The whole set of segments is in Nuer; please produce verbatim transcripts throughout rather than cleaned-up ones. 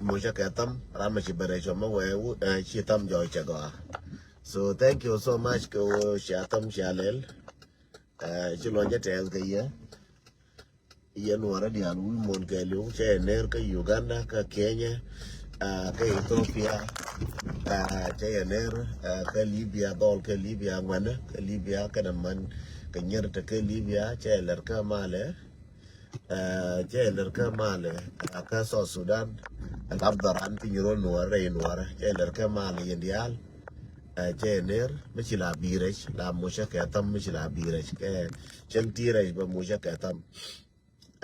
Mucä kɛ tham ram mi ci bɛrɛ cɔm mi wee wu, eh, ci tham jɔɔc cɛ gɔaa. So thank you so much kɛ wu cia tham cia lɛl. Eh, ci luɔc jɛ tɛth kɛ yɛ. Yɛn wä rɛ diaal wi̱i̱ muɔ̱n kɛɛliw cɛ yɛ ner kä Uganda, kä Kenya, ah, kä Ethiopia, ah, cɛ yɛ ner, ah, kä Libya, dhɔl kä Libya, ŋuɛnɛ kä Libya, kɛnɛ man kɛ nyier te kä Libya, cɛ yɛ lɛr kä malɛ, ah, cɛ yɛ lɛr kä malɛ, ah, kä South Sudan, lap dhɔran piny rol nuɔrɛ rɛy nuɔrɛ, cɛ yɛ lɛr kä malɛ yɛn diaal, ah, cɛ yɛ ner, mi ci la bi̱i̱ rɛc, la mucä kɛ tham mi ci la bi̱i̱ rɛc, kɛ cäŋ ti rɛc bɛ mucä kɛ tham.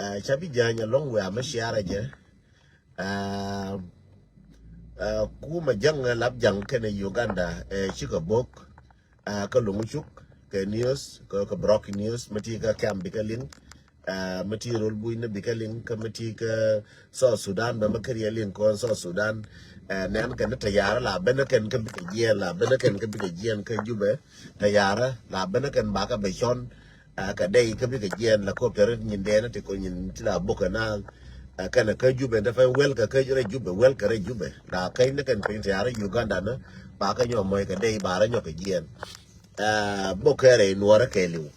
Ah, ca bi ja̱a̱ny alɔŋ wiaa mi ciarɛ jɛ. Ah, ah, kumɛ ja̱ŋ lap ja̱ŋ kɛnɛ Uganda, eh, cikɛ bok. Ah, kä luŋ cuk kɛ news, kɛ, kɛ broken news, mi ti kä kɛm bikɛ liŋ. Ah, mi ti rol buc ni bikɛ liŋ, kä mi ti kä South Sudan bɛ mi kɛriɛ liŋ kɔn South Sudan. Eh, nɛn kɛn ni tayara la ben kɛn kä bikɛ jiɛn, la ben kɛn kä bikɛ jiɛn kä Jubɛ. Tayara la ben kɛn bakɛ bɛ cɔn. Ah, kɛ dɛy kä bikɛ jiɛn la kop tɛ rit nyin dɛn ti ko nyin ti la bokɛ na. Ah, kɛnɛ kä Jubɛ dɛ fɛn wel kɛ kä rɛ Jubɛ, wel kɛ rɛ Jubɛ. La kä ni kɛn piny tɛ arɛ Uganda ni ba kä nyɔ mɔy kɛ dɛy ba rɛ nyɔ kɛ jiɛn. Ah, bokɛ rɛ nuɔrɛ kɛ liw.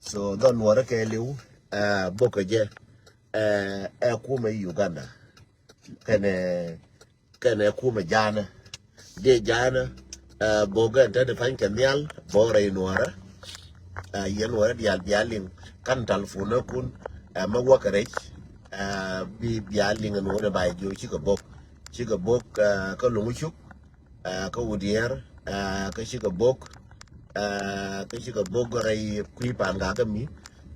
So dhɔ nuɔrɛ kɛ liw, ah, bokɛ jɛ, eh, ɛ kumɛ Uganda. Kɛnɛ kɛnɛ kumɛ ja̱a̱nä. Diɛ ja̱a̱nä, eh, bok ɛn te di pa̱ny kɛ nhial, bok rɛy nuɔrä. Eh, yɛn nuɔrä diaal bia liŋ, kan talfunä kun, eh, mä wäkɛ rɛc, eh, bi bia liŋ ɛn wä ni ba jiö cikɛ bok. Cikɛ bok, eh, kä luŋ cuk, eh, kä wudiɛɛr, eh, kä cikɛ bok, eh, kä cikɛ bok rɛy kui̱ pan gakä mi,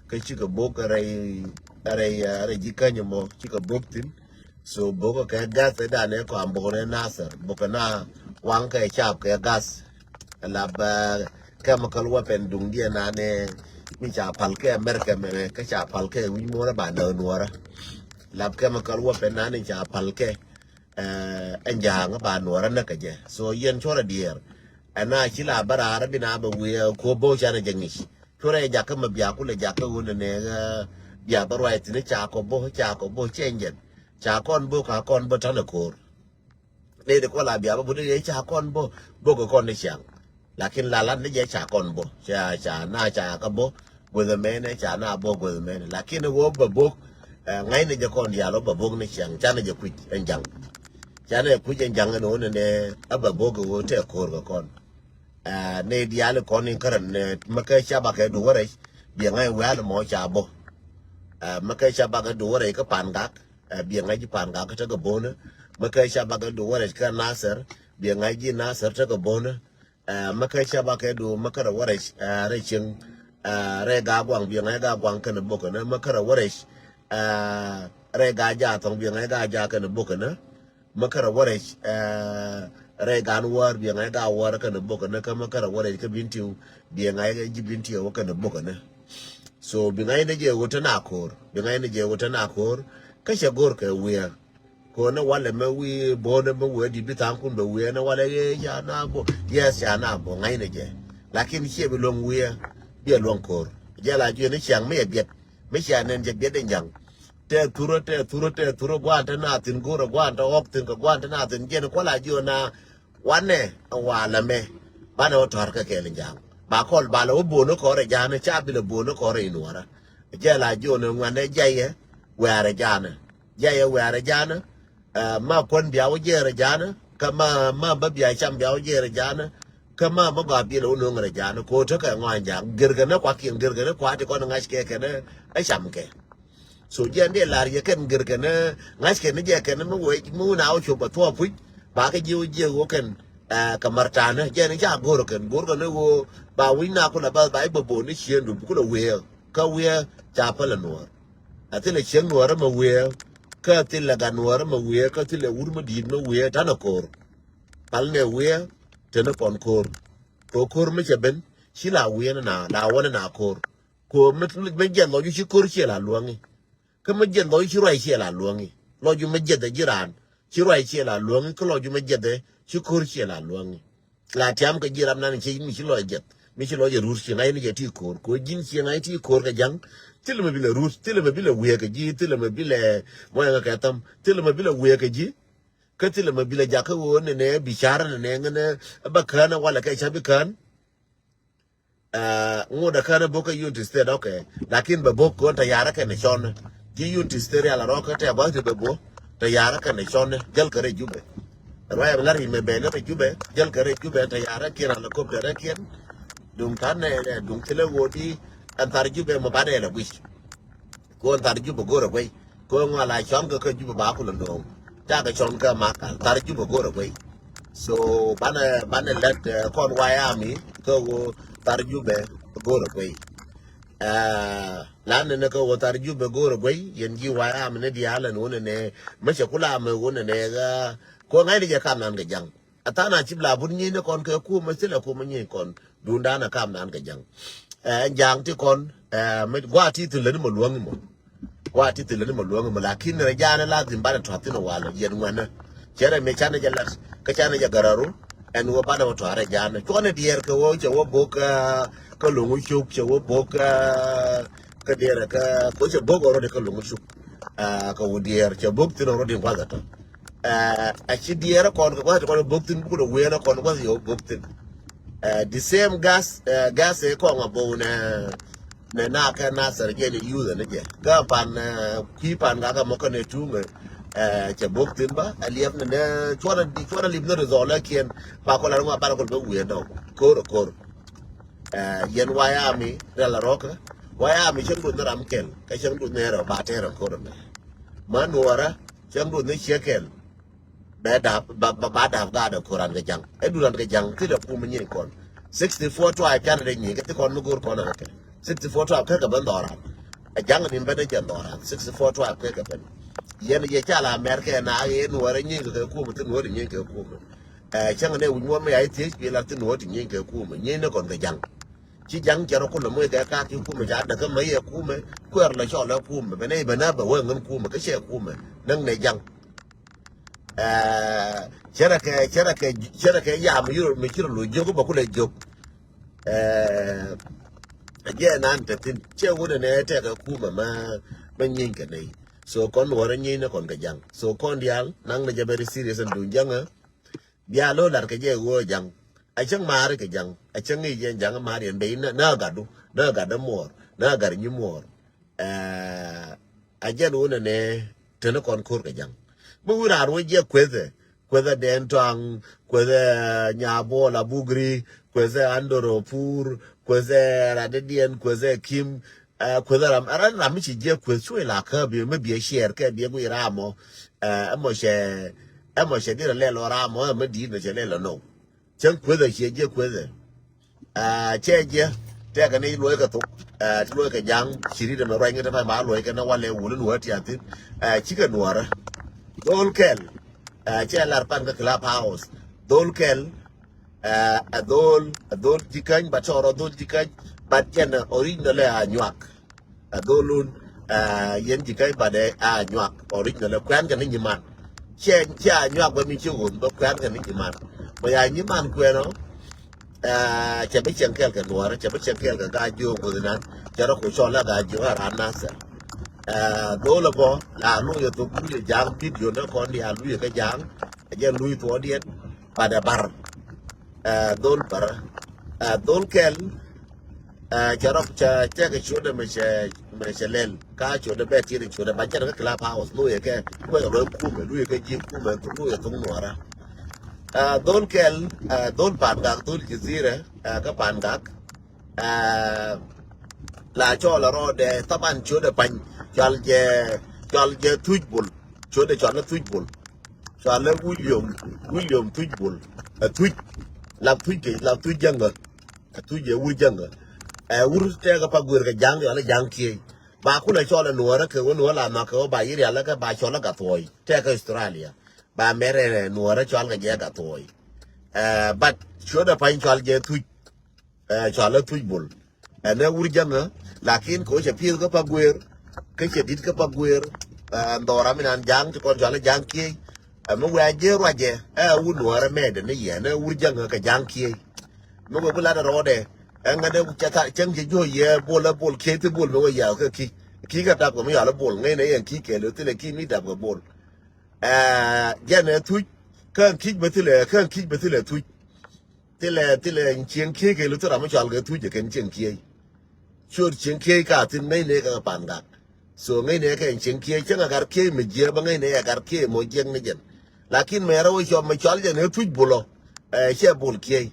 kä cikɛ bok rɛy, rɛy, eh, rɛy ji̱ käny mɔ, cikɛ bok thi̱n. So bok kɛ gas ɛ danɛ kɔam bok nɛ Nasir. Bok kɛ na waŋ kɛ cap kɛ gas. Lap, eh, chemical weapon duŋ diɛ nanɛ mi ca pal kɛ America mɛ kɛ ca pal kɛ wi̱c muɔrɛ ba nɛ nuɔrɛ. Lap chemical weapon nanɛ ca pal kɛ, eh, ɛn ja̱a̱ŋ ba nuɔrɛ nɛ kɛ jɛ. So yɛn cuɔrɛ diɛɛr. Ɛn a ci la bä raar bi na bɛ wiɛ ko bo canɛ jɛ ŋic. Cuɔrɛ jakä mɛ bia kulɛ jakä wun nɛ, eh, bia bä ruac thin ca kɔ bo, ca kɔ bo cɛn jɛn. Ca kɔn bo ka kɔn bo tanɛ ko̱r. Nɛ de kɔ la bia bä bu de ca kɔn bo, bo kɛ kɔn ni ciaŋ. Lakin la la ni jɛ ca kɔn bo. Ca, ca na ca kä bo gueth mɛnɛ, ca na bo gueth mɛnɛ. Lakin wä bä bok, eh, ŋa̱cnɛ jɛ kɔn diaal wä bä bok ni ciaŋ, canɛ jɛ kui̱c ɛn jaŋ. Canɛ kui̱c ɛn jaŋ ɛn wä nɛ, a bä bok wä tɛ ko̱r kɛ kɔn. Eh, nɛ diaal kɔn in kärän, eh, mä kä ca bakɛ du wä rɛc, biɛ ŋa̱c wial mɔ ca bo. Eh, mä kä ca bakɛ du wä rɛc kä pan gak, eh, biɛ ŋa̱c ji̱ pan gak kä tekɛ bonä. Mä kä ca bakɛ du wä rɛc kä Nasir, biɛ ŋa̱c ji̱ Nasir tekɛ bonä. Eh, mä kä ca bakɛ du mä kärä wä rɛc, eh, rɛc cieŋ, eh, rɛc gak guaŋ, biɛ ŋa̱c gak guaŋ kɛnɛ bok kɛnɛ. Mä kärä wä rɛc, eh, rɛc gak jaak thɔŋ, biɛ ŋa̱c gak jaak kɛnɛ bok kɛnɛ. Mä kärä wä rɛc, eh, rɛy gan wäär biɛ ŋa̱c ga wäär kɛnɛ bok kɛnɛ, kä mä kärä wä rɛc kä bin tiw biɛ ŋa̱c ji̱ bin tiw wä kɛnɛ bok kɛnɛ. So bi ŋa̱c ni jɛ ɣöt tɛn a ko̱r, bi ŋa̱c ni jɛ ɣöt tɛn a ko̱r. Kä cɛ go̱r kɛ wiɛ. Ko̱n ni walɛ mɛ wi̱i̱ bo̱o̱n ni mɛ wi̱i̱ di̱t bi tha̱a̱ŋ kun bɛ wi̱i̱ ni walɛ yee ca na bo. Yes, ca na bo ŋa̱c ni jɛ. Lakin ciɛ bi luäŋ wi̱i̱, biɛ luäŋ ko̱r. Jɛ la juɛ ni ciaŋ mi yɛ biɛt. Mi cia nɛn jɛ biɛt in jaŋ. Tɛ thurä, tɛ thurä, tɛ thurä, guan te na thin go̱rä, guan te ɣɔk thin kɛ guan te na thin jiɛn kuala jiɔ na. Wanɛ walɛ mɛ banɛ wä tɔr kɛ kɛl in jaŋ. Ba kɔl balɛ wä bo̱o̱n kɔrɛ janɛ ca bilɛ bo̱o̱n kɔrɛ in wara. Jɛ la jiɔ ni ŋuanɛ jɛyɛ wɛrɛ janɛ. Jɛyɛ wɛrɛ janɛ. Eh, ma kuän bia wä jɛrɛ janɛ. Kä ma, ma bä bia cam bia wä jɛrɛ janɛ. Kä ma, ma gɔaa biɛl wä no̱o̱ŋ rɛ janɛ. Ko tekɛ ŋɔaany jaŋ. Gɛrkɛ ni kuakiɛn, gɛrkɛ ni kua̱ti kɔn ŋa̱c kɛ kɛnɛ ɛ cam kɛ. So jiɛn dee lar yɛ kɛn gɛrkɛ ni ŋa̱c kɛ ni jɛ kɛn mi wee mi wun a wä cop a thuɔɔk puc. Ba kɛ jiɛ wä jiɛ wä kɛn, eh, kɛ märtanɛ. Jiɛn ca go̱r kɛn, go̱r kɛn ni wä ba wi̱ny na kulɛ ba, ba i̱ bä bo̱o̱n ni cien du kulɛ wee. Kä wi̱i̱ ca pälɛ nuɔɔr. A thilɛ cieŋ nuɔɔr ɛmɛ wiee, kä thilɛ gat nuɔɔr ɛmɛ wiee, kä thilɛ wur mi di̱i̱t mi wiee, tanɛ ko̱o̱r. Pal nɛ wiee, teni kɔn ko̱o̱r. Kɛ ko̱o̱r mi cɛ ben, ci la wiee ni na, la wä ni na ko̱o̱r. Ko̱o̱r mi, mi jiɛth lɔcdu ci ko̱o̱r ciɛ la luäŋi. Kä mi jiɛth lɔcdu ci ruac ciɛ la luäŋi. Lɔcdu mi jiɛth ɛ ji̱ raan, ci ruac ciɛ la luäŋi, kä lɔcdu mi jiɛth ɛ ci ko̱o̱r ciɛ la luäŋi. La tiam kɛ ji̱ rap nan ci mi ci lɔc jiɛth. Mi ci lɔc jɛ rut ci ŋa̱c ni jɛ ti ko̱o̱r. Ko̱ ji̱n ci ŋa̱c ti ko̱o̱r kɛ ja̱ŋ. Thilɛ mɛ bi lɛ rut, thilɛ mɛ bi lɛ wiee kɛ ji̱, thilɛ mɛ bi lɛ muɔ̱c ŋa kɛ thäm, thilɛ mɛ bi lɛ wiee kɛ ji̱. Kä thilɛ ma bilɛ jakä ɣöö nɛnɛ bi car nɛnɛ ŋänɛ bä kään walɛ kɛ ca bi kään. Ŋot a kään a bo̱k kä Unity State, okay. Lakin bɛ bo̱k kɔn tɛ yarä kɛn cɔn. Ti Unity State rial a rɔk kä tɛ bä ti bɛ bo̱k tɛ yarä kɛn cɔn jäl kɛ rɛ Jubɛ. Ruac a bi lar imɛ bɛ ni rɛ Jubɛ jäl kɛ rɛ Jubɛ tɛ yarä kiɛn helicopter kiɛn. Duŋ than nɛ duŋ thilɛ ɣöö di ɛn thar Jubɛ mɛ banɛ lɛ guic. Ko thar Jubɛ go̱rɛ guey. Ko ŋual a cɔn kä kä Jubɛ ba kulɛ no̱o̱ŋ. Cakɛ cɔn kä Makal thar Jubɛ go̱rɛ guey. So banɛ banɛ lɛt kɔn wayami kä ɣöö thar Jubɛ go̱rɛ guey. Lan nɛnɛ kä ɣöö thar Jubɛ go̱rɛ guey yɛn ji̱ wayami ni diaal ɛn ɣöö nɛnɛ. Mɛ cɛ kula mɛ ɣöö nɛnɛ ɣä ko ŋa̱cni jɛ kam nan kɛ jaŋ. A than a cip la but nyieeny ni kɔn kɛ kumɛ thilɛ kumɛ nyieeny kɔn. Duundan a kam nan kɛ jaŋ. Ɛn jaŋ ti kɔn mi gua ti thilɛ ni mɔ luäŋ mɔ. Gua ti thilɛ ni mɔ luäŋ mɔ lakin rɛ jaanɛ la thin banɛ tɔ̱ thin wal yɛn ŋuɛnɛ. Cɛ rɛ mi canɛ jɛ lat kä canɛ jɛ gararu. Ɛn wä banɛ wä tɔ̱ rɛ jaanɛ cuɔnɛ diɛɛr kɛ wä cɛ wä bok kä loŋ wä cuk cɛ wä bok kä diɛɛr kɛ ko cɛ bok wä rɔ di kä loŋ wä cuk. Kɛ wä diɛɛr cɛ bok thin wä rɔ di guath a tɔ̱. A ci diɛɛrä kɔn kɛ gua̱th ti kɔn bok thin bukun a ween a kɔn gua̱th yɛ wä bok thin. The same gas gas ɛ kɔŋ a bow nɛ nɛ na kɛ na sɛr jɛ ni yuth ni jɛ kä pan kui̱ pan gak a mɔ kɛ nɛ tuŋ. Cɛ bok thin ba a liɛp ni nɛ cuɔn a di cuɔn a lip ni rizɔl a kiɛn ba kɔn a ri ŋɔ a ban a kɔn bɛ ween dɔk ko̱r a ko̱r. Yɛn wayami rɛl a rɔkä wayami cäŋ duth ni ram kɛl kä cäŋ duth ni rɛw ba tɛr a ko̱r a mɛ. Ma nuɔrä cäŋ duth ni ciek kɛl. Bɛ dap ba ba dap gaat a ko̱r an kɛ jaŋ ɛ duran kɛ jaŋ thilɛ kumɛ nyin kɔn. Sixty four tribe canɛ dee nyin kɛ thi kɔn mi go̱o̱r kɔn a kɛ sixty four tribe kɛ kɛ ben dhɔran. A jaŋ ni ben a jɛn dhɔran sixty four tribe kɛ kɛ ben. Yɛn yɛ ca la America na yɛ nuɔrɛ nyin kɛ kumɛ thi nuɔrɛ nyin kɛ kumɛ. Cäŋ ni wi̱c muɔr mi a ithiec pi la thi nuɔrɛ nyin kɛ kumɛ nyin ni kɔn kɛ jaŋ. Ci jaŋ cɛ rɔ kulɛ moc kɛ kaak ci kumɛ ca däkä mä yɛ kumɛ kuɛɛr lɛ cɔl lɛ kumɛ bɛ nɛy bɛ nä bɛ wee ŋän kumɛ kä cɛ kumɛ näŋ nɛ jaŋ. Cɛ rɛ kɛ cɛ rɛ kɛ cɛ rɛ kɛ yam yurot mi ci rɔ loc jiök bɛ kulɛ jiök. Jɛ nan te thin cɛ wunɛ nɛ tɛkɛ kumɛ mä mä nyieeny kɛ nɛy. So kɔn wärä nyieeny nɛ kɔn kɛ jaŋ so kɔn diaal naŋ nɛ jɛ very serious ɛn duŋ jaŋä. Bia lo̱ lar kɛ jɛ ɣöö jaŋ a cäŋ maari kɛ jaŋ a cäŋ i̱ jɛ jaŋ maari ɛn bɛ i̱ nä gatdu nä gatdu muɔɔr nä gat nyi muɔɔr. A jɛn wunɛ nɛ teni kɔn ko̱r kɛ jaŋ. Mi wi̱ raar wä jɛ kuethɛ kuethɛ dɛn tɔaŋ kuethɛ nyabuɔl abugri kuethɛ andoro pur kuethɛ radediɛn kuethɛ kim. Kueth ram ran ram mi ci jiɛ kueth cuɛ la kä bi mi biɛ share kɛ biɛ gui ramɔ. Ɛmɔ cɛ ɛmɔ cɛ dirɛ lɛ lɔ ramɔ ɛmɛ diit mɛ cɛ lɛ lɔ no. Cɛn kueth ɛ ciɛ jiɛ kueth ɛ. Cɛ jiɛ tɛkɛ ni luɔi kɛ thok ti luɔi kɛ jaŋ ci ri dɛmɛ ruany kɛ tɛ pay ma luɔi kɛ na walɛ wulin wä ti athin. Cikɛ nuɔrɛ dhol kɛl. Cɛ lar pan kä club house dhol kɛl. Ɛ dhol ɛ dhol ji̱ käny ba tɔrɔ dhol ji̱ käny. But jɛn original ɛ a nyuak. Ɛ dholun ɛ yɛn ji̱ käny but ɛ a nyuak original ɛ kuɛn kɛ ni nyiman. Cɛ cɛ a nyuak bä mi ci ɣöth bä kuɛn kɛ ni nyiman. Bä ya nyiman kuɛn ɔ. Cɛ bi cɛŋ kɛl kɛ nuɔrɛ cɛ bi cɛŋ kɛl kɛ gaa jiök wuthinan. Cɛ rɔ ku cɔl ɛ gaa jiök ɛ ran nasɛ. Ɛ dhol ɛ bɔ la luy ɛ thok luy ɛ ja̱a̱ŋ video ni kɔn di a luy ɛ kɛ ja̱a̱ŋ. Ɛ jɛ luy thuɔɔdiɛn. But ɛ bar. Ɛ dhol bar. Ɛ dhol kɛl. Ɛ cɛ rɔk cɛ cɛ kɛ ciötdɛ mɛ cɛ mɛ cɛ lɛl ka ciötdɛ bɛ tiɛt ciötdɛ ba cɛ rɛ kɛ club house luy kɛ kuɛ kɛ lɔy kumɛ luy kɛ ji̱ kumɛ luy kɛ thuk nuɔrä. Ɛ dhol kɛl. Ɛ dhol pan gak dhol jizirɛ. Ɛ kä pan gak. Ɛ la cɔl ɛ rɔɔdɛ thaban ciötdɛ pany cɔal jɛ cɔal jɛ thuc bul ciötdɛ cɔal ɛ thuc bul. Cɔalɛ William William Thuc Bol. Ɛ Thuc la Thuc kɛ la Thuc jäŋä. Ɛ Thuc ɛ wur jäŋä. Ɛ wur tɛɛkɛ pa guer kɛ ja̱ŋ yɔalɛ ja̱ŋ kiey. Ba kulɛ cɔlɛ nuɔrä kɛ wä nuɔrä la nhɔk kɛ wä ba yirialä kɛ ba cɔlɛ gat thuɔɔy tɛɛkɛ Australia. Ba mɛrɛ nuɔrä cɔal kɛ jɛ gat thuɔɔy. Ɛ but ciötdɛ pany cɔal jɛ Thuc. Ɛ cɔalɛ Thuc Bol. Ɛn ɛ wur jäŋä. Lakin kɛ wä cɛ pieth kä pa guer kä cɛ dit kä pa guer. Ɛ ndhɔra mi nan ja̱ŋ ti kɔn cɔalɛ ja̱ŋ kiey. Ɛ mi wɛ a jee ruacɛ ɛ wur nuɔrɛ mɛɛdɛ ni yɛ ɛn ɛ wur jäŋä kɛ ja̱ŋ kiey. Mi wɛ bi lat ɛ rɔɔdɛ ɛ ŋädɛ cɛ tha cäŋ cɛ juɔ̱c yɛ bol ɛ bol kiey thi bol mi wɛ yɛ kä ki ki kɛ dap kɛ mi yɔalɛ bol ŋäcnɛ yɛn ki kɛɛl ɛ thilɛ ki mi dap kɛ bol. Ɛ jɛn ɛ Thuc. Kä ɛn ki̱c bä thilɛ, kä ɛn ki̱c bä thilɛ thuc. Thilɛ, thilɛ cieŋ kiey kɛ luth ram mi cɔal kɛ thuc ɛ kɛn cieŋ kiey. Ciöt cieŋ kiey ka thin ŋäcnɛ kɛ Pangak. So ŋäcnɛ kɛ cieŋ kiey, cieŋ a gar kiey mi jiɛ bä ŋäcnɛ a gar kiey mɔ jiɛk ni jɛn. Lakin mɛ rɛ wä cɔl, mɛ cɔl jɛn ɛ thuc bulɔ. Ɛ, cɛ bul kiey.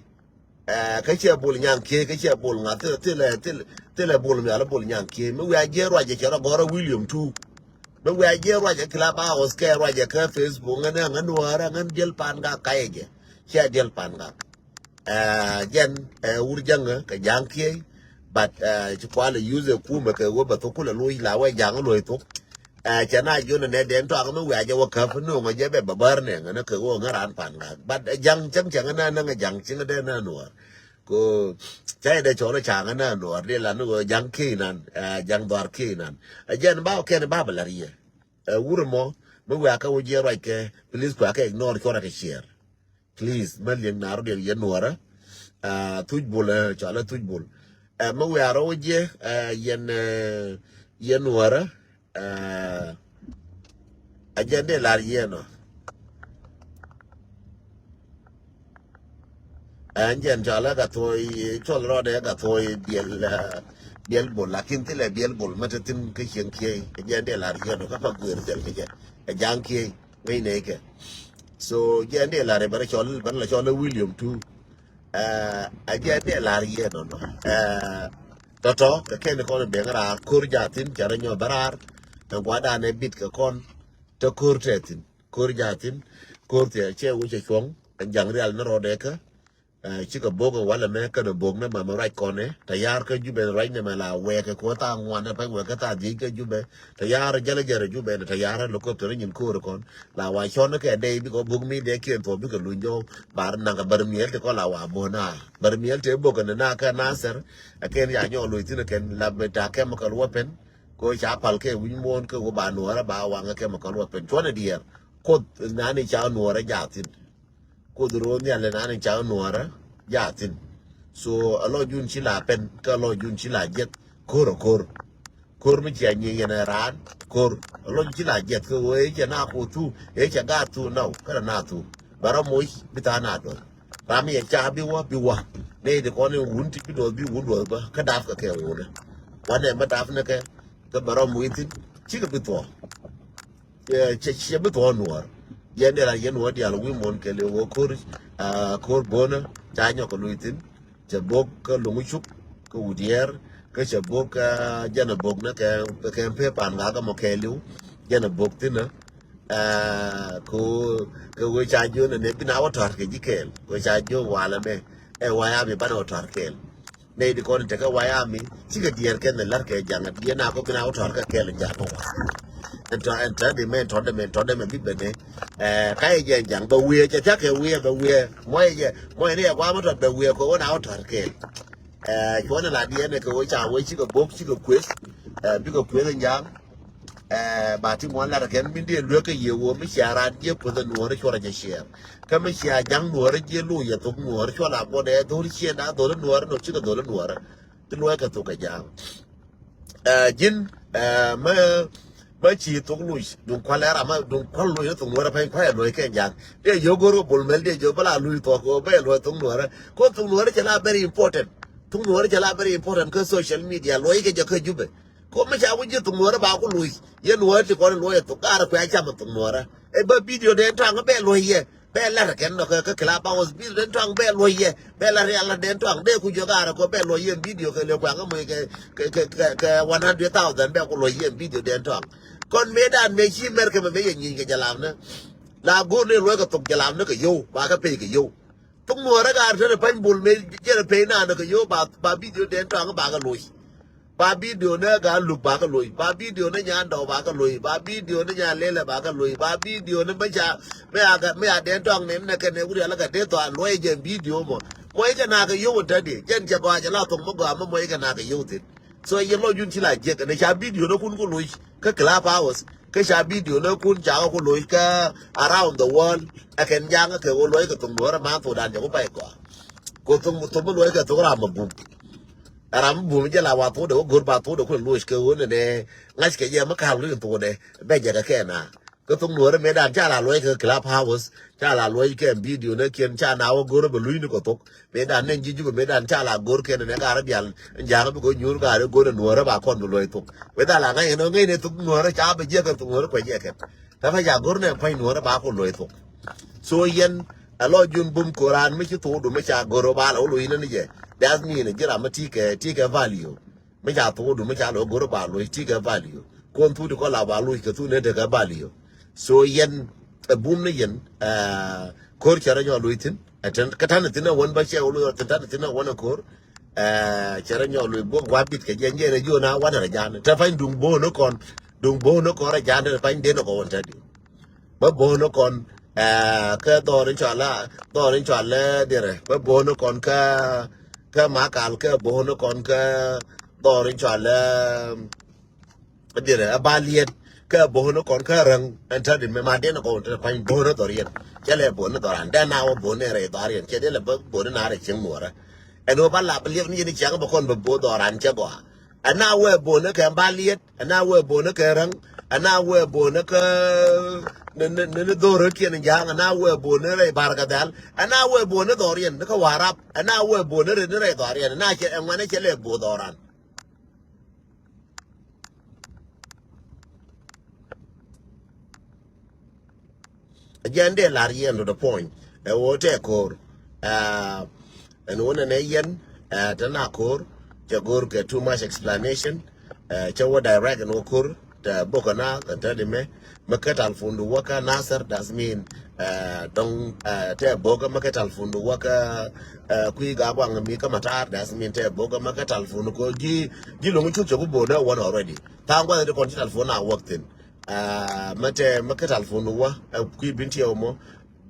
Ɛ, kä cɛ bul nyaŋ kiey, kä cɛ bul ŋa̱ thilɛ, thilɛ, thilɛ, thilɛ bul mi ala bul nyaŋ kiey. Mi wiaa jiɛ ruacɛ cɛ rɔ gɔrä William tu. Mi wiaa jiɛ ruacɛ Clubhouse kɛ ruacɛ kä Facebook ŋän ɛ ŋän nuäärä ŋän diɛl Pangak kayɛ jɛ. Cɛ diɛl Pangak. Ɛ, jɛn, ɛ, wur jäŋä kɛ ja̱ŋ kiey. But, ɛ, ci kualɛ use ɛ kumɛ kɛ wä bɛ thok kulɛ loc la wɛ ja̱ŋ loc thok. Ɛ, cɛ na jiön ɛ nɛ dɛn tɔaŋ mi wiaa jɛ wä käp ni ŋɔ jɛ bɛ bä bär nɛ ŋä ni kɛ wä ŋä raan Pangak. But, ɛ, ja̱ŋ cäŋ cäŋ nä nä ŋä ja̱ŋ cäŋ dɛ nä nuäär. Ko cä yɛ dee cɔl i̱ ca̱ŋ inan nuɔɔr dee lan i̱ ɣöö ja̱ŋ ki̱i̱nan, ɛ, ja̱ŋ dhɔaar ki̱i̱nan. Ɛ jɛn ba kɛn ba bɛ la̱r yɛ. Ɛ wur ɛmɔ mi wiakä wä jiɛ ruac kɛ, please kuakä ignore cuɔrɛ kɛ share. Please, mɛ liɛŋ naar rɔ diɛn yɛn nuɔɔrä. Ɛ, thuc bul, ɛ, cɔal ɛ thuc bul. Ɛ, mi wiakä wä jiɛ, ɛ, yɛn, ɛ, yɛn nuɔɔrä. Ɛ, ɛ jɛn dee lar yiɛn ɔ. Ɛ, ɛn jɛn cɔal ɛ Gathuɔy, cɔl rɔɔdɛ Gathuɔy biɛl, ɛ, biɛl bol, lakin thilɛ biɛl bol mɛ te thin kä cieŋ kiey. Ɛ jɛn dee lar yiɛn ɔ, kä pa guer thil kɛ jɛ. Ɛ ja̱ŋ kiey, ŋäcnɛ kɛ. So, jɛn dee lar ɛ bɛ rɛ cɔl, bɛ rɛ la cɔl ɛ William tu. Ɛ, ɛ jɛn dee lar yiɛn ɔ nɔ. Ɛ, tɔtɔ, kɛ kɛn kɔn ben raar, ko̱r ja̱thin, cɛ rɔ nyɔ bä raar. Ɛn gua̱dan ɛ bit kɛ kɔn, te ko̱r tɛ thin, ko̱r ja̱thin, ko̱r tɛ cɛ wi̱c ɛ cuɔ̱ŋ, ɛn ja̱ŋ rial ni rɔɔdɛ kä. Ɛ, cikɛ bok ɛ walɛ mɛ kɛn ɛ bok ni mamɛ ruac kɔn ɛ, tɛ ya̱r kä Jubɛ ruac ni mɛ la wɛɛkɛ kɛ wä tha̱a̱ŋ ŋuan ɛ pɛny wɛɛkɛ tha̱a̱ŋ dhiec kä Jubɛ, tɛ ya̱r jälɛ jɛr ɛ Jubɛ ni tɛ ya̱r ɛ lɔ köp tɛ ri nyin ko̱r ɛ kɔn, la wa cɔn ni kɛ dɛy bikɛ wä bok mi dee kiɛn thuɔ̱k bikɛ luny jɔw, bar naŋ kɛ bär miɛl ti kɔn la wa bo̱o̱n a. Bär miɛl ti bok kɛn na kɛ Nasir, ɛ kɛn ya nyɔk luc thin ɛ kɛn la mi ta chemical weapon, ko ca pal kɛ wi̱c muɔ̱ɔ̱n kɛ wä ba nuɔɔrä ba waŋ kɛ chemical weapon. Cuɔn ɛ diɛɛr, koth nani ca nuɔɔrä jaathin. Kuoth ro̱o̱ nhial ɛ nani ca nuɔɔrä jaathin. So, a lɔ jun ci la pɛn, kä a lɔ jun ci la jiɛth, ko̱r a ko̱r. Ko̱r mi cia nyieny yɛn ɛ raan, ko̱r. A lɔ jun ci la jiɛth, kä ɣöö ëë cɛ na kuoth thu, ëë cɛ gaat thu, nɔw, kä rɛ na thu. Bɛ rɔ moc, bi tha̱a̱ŋ na duɔth. Ram yɛ ca bi wä, bi wä. Nɛy ti kɔn in wun ti bi duɔth, bi wun duɔth bä, kä dap kɛ kɛ wunä. Wanɛ mi dap ni kɛ, kä bɛ rɔ moc thin, cikɛ bi thuɔ̱k. Ɛ, cɛ, cɛ bi thuɔ̱ɔ̱n nuɔɔr. Yɛn dial a yɛn wä dial wi̱i̱ muɔ̱ɔ̱n kɛɛliw wä ko̱r, a, ko̱r bo̱o̱nä ca nyɔk kɛ luc thi̱n. Cɛ bok kä Luŋ Cuk kä Wut Yɛɛr, kä cɛ bok, a, jɛn a bok nä kɛ, kɛ pee pan ŋakä mɔ kɛɛliw. Jɛn a bok thi̱n ɛ, a, kɛ ɣöö, kɛ ɣöö ca jiön ɛ nɛ bi na wä tɔ̱r kɛ ji̱ kɛɛl. Kɛ ɣöö ca jiök walɛ mɛ ɛ waya mi banɛ wä tɔ̱r kɛɛl. Nɛy ti kɔn in tekɛ White Army, cikɛ diɛɛr kɛn in la̱rkɛ ja̱ŋ, a diɛɛr na kɔ bi na wä tɔ̱r kɛ kɛɛl in ja̱ŋ kɔ wa. Ɛn tɔ̱, ɛn tɔ̱ di mɛ, ɛn tɔ̱ di mɛ, ɛn tɔ̱ di mɛ bi bene. Ɛ, ka yɛ jɛ ja̱ŋ bɛ wiee, cɛ thia̱k kɛ wiee, bɛ wiee. Mɔ yɛ jɛ, mɔ yɛ ni yɛ gua̱a̱m tɔ̱ bɛ wiee kɔ wä na wä tɔ̱r kɛɛl. Ɛ, cuɔ̱n in la diɛɛr ni kɛ wä ca wä cikɛ bok, cikɛ kueth. Ɛ, bikɛ kueth in ja̱ŋ. Ɛ, ba ti ŋuan lat kɛn min diɛ luek kɛ yie woo mi cia raan jiɛ puɔth ɛ nuɔɔri cuɔrɛ jɛ ciɛɛr. Kä mi cia ja̱ŋ nuɔɔri jiɛ loc yɛ thok nuɔɔri cuɔl a buɔt ɛ dhol ciɛɛn a dhol nuɔɔri nɔ cikɛ dhol nuɔɔri. Ti luɔc kɛ thok kɛ ja̱ŋ. Ɛ, ji̱n, ɛ, mä, mä ci thok loc duŋ kual ɛ ram mä duŋ kual loc ni thok nuɔɔri pɛny kual ɛ luɔc kɛ ja̱ŋ. Dee jiök go̱r kɛ bol mɛl dee jiök bä la loc thok kɛ bä ɛ luɔc thok nuɔɔri. Ko thok nuɔɔri cɛ la very important. Thok nuɔɔri cɛ la very important kä social media luɔc kɛ jɛ kä Jubɛ. Ko mi ca wi̱c ji̱ thok nuɔɔrä ba ku luc. Yɛn nuɔɔrä ti kɔn luɔc ɛ thok gaarä kuɛ cam ɛ thok nuɔɔrä. Ɛ bä video dɛn tɔaŋ bɛ luɔc yɛ. Bɛ lar kɛn nɔ kɛ, kɛ Clubhouse video dɛn tɔaŋ bɛ luɔc yɛ. Bɛ lar yɛ lar dɛn tɔaŋ dee ku jɛ gaarä kɔ bɛ luɔc yɛn video kɛ lɛ kuaŋ mɔc kɛ, kɛ, kɛ, kɛ, kɛ one hundred thousand bɛ ku luɔc yɛn video dɛn tɔaŋ. Kɔn mëë dan mëë ci mɛr kɛ mɛ mëë yɛ nyiny kɛ jɛ lam ni. La go̱o̱r ni luɔc kɛ thok jɛ lam ni kɛ yow ba kɛ pec kɛ yow. Thok nuɔɔrä gaar tɛn pany bul mëë jɛn pec naan kɛ yow ba, ba video dɛn tɔaŋ ba kɛ luc. Ba video ni gaa luk ba kɛ luc. Ba video ni nyan dɔw ba kɛ luc. Ba video ni nyan lelɛ ba kɛ luc. Ba video ni mi ca, mi a, mi a dɛn tɔaŋ ni ni kɛ ni wuri ala kɛ dee thɔa luɔc jɛn video mɔ. Mɔc kɛ na kɛ yow in tɛdi. Jɛn cɛ gɔaa cɛ la thok mi gɔaa mi mɔc kɛ na kɛ yow thin. So yɛ lɔc yun ci la jiɛk ni ca video ni kun ku luc kä Clubhouse. Kä ca video ni kun ca ku loc kä around the world. Ɛ kɛn ja̱ŋ kɛ wä luɔc kɛ thok nuɔɔrä ma thok dan jɛ ku pay gɔaa. Ko thok, thok mi luɔc kɛ thok ram mi bum. Ram mi bum jɛ la wa thok de wä go̱r ba thok de ku luɔc kɛ wä nɛ nɛ. Ŋa̱c kɛ jɛ mi ka̱l luɔc kɛ thok de bɛ jɛ kɛ kɛ na. Kä thok nuɔrä mëëdan ca la luɔc kɛ Clubhouse, ca la luɔc kɛ video ni kiɛn ca na wä go̱rä bɛ luc ni kɛ thok. Mëëdan ni ji̱ Jubɛ mëëdan ca la go̱r kɛn ni gaarä bial, ja̱a̱ŋ bi kɛ nyuur gaarä go̱rä nuɔrä ba kɔn bi luɔc thok. Wetha la ŋa̱c ni ŋa̱c ni thok nuɔrä ca bɛ jiɛk kɛ thok nuɔrä kuɛ jiɛk kɛn. Kä pä ca go̱r ni kuany nuɔrä ba kɔn luɔc thok. So yɛn, a lɔ jun bum koran mi ci thok du mi ca go̱r ba la wä luɔc ni ni jɛ. That mean ji̱ ram mi ti kɛ, ti kɛ value. Mi ca thok du mi ca lɔ go̱r ba loc ti kɛ value. Kuɔn thuk di kɔ la ba loc kɛ thuk ni tekɛ value. So yɛn, ɛ bum ni yɛn, ɛ, ko̱r cɛ rɔ nyɔ loc thin. Ɛ tɛn, kä tan thin ɛ wän ba cɛ wä loc thin, tan thin ɛ wän ɛ ko̱r. Ɛ, cɛ rɔ nyɔ loc bok wa bit kɛ jɛn jɛn ɛ jiɔ na wan ɛ rɔ jan. Tɛ pany duŋ bo̱o̱n ɛ kɔn, duŋ bo̱o̱n ɛ kɔn rɔ jan tɛ pany den ɛ kɔ wän tɛ di. Bä bo̱o̱n kɔn, ɛ, kä dhɔr in cɔal, dhɔr in cɔal, ɛ, dirɛ. Bä bo̱o̱n kɔn kä, kä Makal, kä bo̱o̱n kɔn kä dhɔr in cɔal, ɛ, dirɛ, ɛ, Baliet, kä bo̱o̱n kɔn kä Räŋ, ɛn tädi mɛ ma den kɔn te pany bo̱o̱n dhɔr yɛn. Cɛ lɛ bo̱o̱n dhɔr an, den na wä bo̱o̱n rɛ dhɔr yɛn. Cɛ den lɛ bä bo̱o̱n na rɛ cieŋ nuɔrɛ. Ɛn wä ba lap liɛp ni yɛn cieŋ bä kɔn bä bo̱o̱n dhɔr an cɛ gɔaa. Ɛn na wä bo̱o̱n kɛ Baliet, ɛn na wee bo̱o̱ni kɛ Räŋ, ɛn na wee bo̱o̱ni kɛ ni, ni, ni, ni dhorä kiɛn ja̱a̱ŋ, ɛn na wee bo̱o̱ni rɛy Barkadhɛl, ɛn na wee bo̱o̱ni dhɔriɛn ni kä Warap, ɛn na wee bo̱o̱ni rɛy ni rɛy dhɔriɛn, ɛn na cɛ ɛŋuɛn cɛ lɛ bo̱o̱ dhɔran. Jɛn dee lar yɛn to the point. Ɛ wä tɛ ko̱r. Ɛ, ɛn wä nɛnɛ yɛn, ɛ, tɛ na ko̱r, cɛ go̱r kɛ too much explanation. Ɛ, cɛ wä direct ɛn wä ko̱r, tɛ bok ɛna, kɛ tɛ di mɛ, mɛ kɛ talfundu wä kä Nasir, that's mean, ɛ, dɔŋ, ɛ, tɛ bok mɛ kɛ talfundu wä kä, ɛ, kui̱ ga guaŋ mi kä matar, that's mean tɛ bok mɛ kɛ talfundu ko ji̱, ji̱ loŋ cuk cɛ ku bo̱o̱n ɛ wän already. Tha̱a̱ŋ gua̱th di kɔn ci talfundu a wäk thin. Ɛ, mɛ tɛ mɛ kɛ talfundu wä, ɛ, kui̱ bin tiɛw mɔ,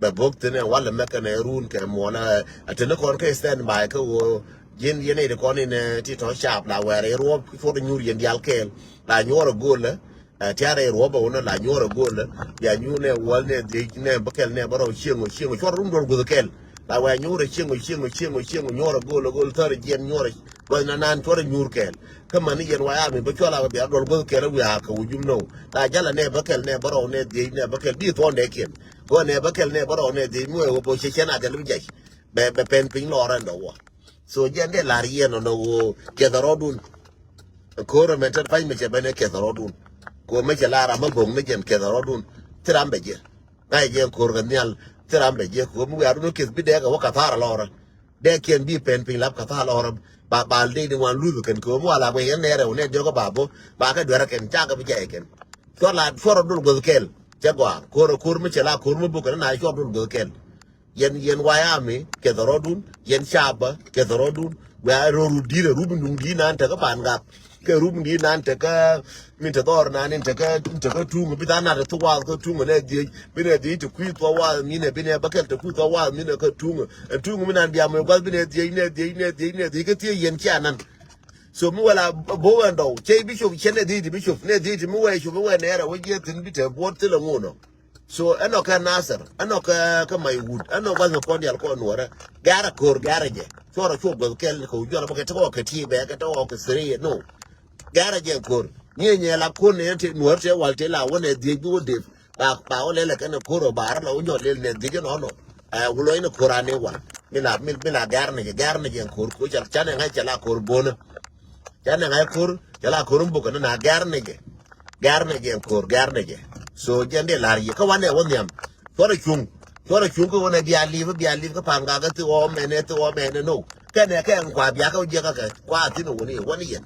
bɛ bok thin ɛ walɛ mɛ kɛnɛ run kɛ muɔlɛ, ɛ, tini kɔn kɛ stand by kɛ ɣöö ji̱n yɛn iti kɔn in, ɛ, ti tɔ cap la wɛɛr i ruɔp cuɔt nyuur yɛn dial kɛɛl la nyuɔr a go̱o̱lɛ, ɛ, tiarɛ i ruɔp a wunɛ la nyuɔr a go̱o̱lɛ bia nyuur nɛ wäl nɛ dhiec nɛ bä kɛl nɛ bä rɔw cieŋ ɔ cieŋ ɔ cuɔt run duɔl guth kɛl la wɛɛ nyuur a cieŋ ɔ cieŋ ɔ cieŋ ɔ cieŋ ɔ nyuɔr a go̱o̱lɛ go̱o̱l thär jiɛn nyuɔr a gua̱th na nan cuɔt a nyuur kɛɛl. Kä mani yɛn wa ya mi bä cuɔl a bia duɔl guth kɛl a wiaa kɛ wujum nɔ la jalɛ nɛ bä kɛl nɛ bä rɔw nɛ dhiec nɛ bä kɛl di thuɔn dɛ kiɛn. Gɔnɛ bä kɛl nɛ bä rɔw nɛ dhiec mi wee wä bä cɛ cɛn a kɛl bi jɛc. Bɛ, bɛ pɛn piny lɔrɛ ndɔ wä. So jɛn dee lar yɛn ɔnɔ wä kɛth rɔdun. Ko̱r mɛ tɛt pany mɛ cɛ bɛn ɛ kɛth rɔdun. Ko̱r mɛ cɛ lar amä bo̱ŋ ni jɛn kɛth rɔdun. Thi ram bɛ jɛ. Ŋa̱c jɛ ko̱r kɛ nhial. Thi ram bɛ jɛ ko̱r mi wiarun kɛth bi dɛk ɛ wä kathar lɔrɛ. Dee kiɛn bi pɛn piny lap kathar lɔrɛ. Ba, ba dee di wan luth kɛn ko̱r mi wala bɛ yɛn nɛrɛ wä nɛ diɔk ba bo. Ba kɛ duɛrɛ kɛn cakɛ bi jɛ kɛn. Cuɔr la, cuɔr rɔdun guth kɛl. Cɛ gɔaa. Ko̱r, ko̱r mi cɛ la ko̱r mi buk kɛn na cuɔr rɔdun guth kɛl. Yɛn, yɛn wayami kɛth rɔdun, yɛn caba kɛth rɔdun. Wɛ a rɔ rut di̱t a rut mi nuŋ di̱t nan tekä pan gak. Kɛ rut mi di̱t nan tekä min te dhɔr nan in tekä, in tekä tuŋ bi than nat thuk wath kä tuŋ nɛ dhiec. Bi nɛ dhiec te kui̱ thua wath mi nɛ bi nɛ bäkɛl te kui̱ thua wath mi nɛ kä tuŋ. Ɛn tuŋ mi nan bia mɛ guath bi nɛ dhiec, nɛ dhiec, nɛ dhiec, nɛ dhiec kä thiec yɛn cia nan. So mi wala bo wɛn dɔw cɛ bishop cɛ nɛ dhiec ti bishop nɛ dhiec ti mi wɛ cop mi wɛ nɛɛrɛ wä jiɛ thin bi te buɔt thilɛ ŋun ɔ. So ɛnɔ kɛ Nasir, ɛnɔ kɛ, kɛ Maiwut, ɛnɔ gua̱th mi kɔn dial kɔn nuɔrɛ. Gɛ̈rɛ ko̱r, gɛ̈rɛ jɛ. Cuɔrɛ cuɔ gua̱th kɛl kɛ wi̱c juɔl bä kɛ tɔk kɛ ti bɛ kɛ tɔk kɛ thiri no. Gɛ̈rɛ jɛ ko̱r. Nyɛ nyɛ la ko̱r ni ti nuɔr ti wal ti la wä nɛ dhiec bi wä dep. Ba, ba wä lɛlɛ kɛn ko̱r ɔ ba rɛ la wä nyɔ lel nɛ dhiec nɔ nɔ. Ɛ wä lɔy ni ko̱r ani wal. Mi la, mi, mi la gɛ̈rɛ ni jɛ, gɛ̈rɛ ni jɛ ko̱r ko̱r ca, ca ni ŋa̱c ca la ko̱r bonä. Ca nɛ ŋa̱c ko̱r, ca la ko̱r mi buk kɛn na gɛr ni jɛ. Gɛr ni jɛ ko̱r, gɛr ni jɛ. So jɛn dee la̱r yɛ kä wanɛ wä nhiam. Cuɔrɛ cuŋ. Cuɔrɛ cuŋ kä wanɛ bia li̱p, bia li̱p kä pa̱ŋ gakä thi ɣɔɔ mɛnɛ, thi ɣɔɔ mɛnɛ no. Kɛnɛ kɛ ɛn kua bia kä jiɛ kä kɛ kua thin wä ni wä ni yɛn.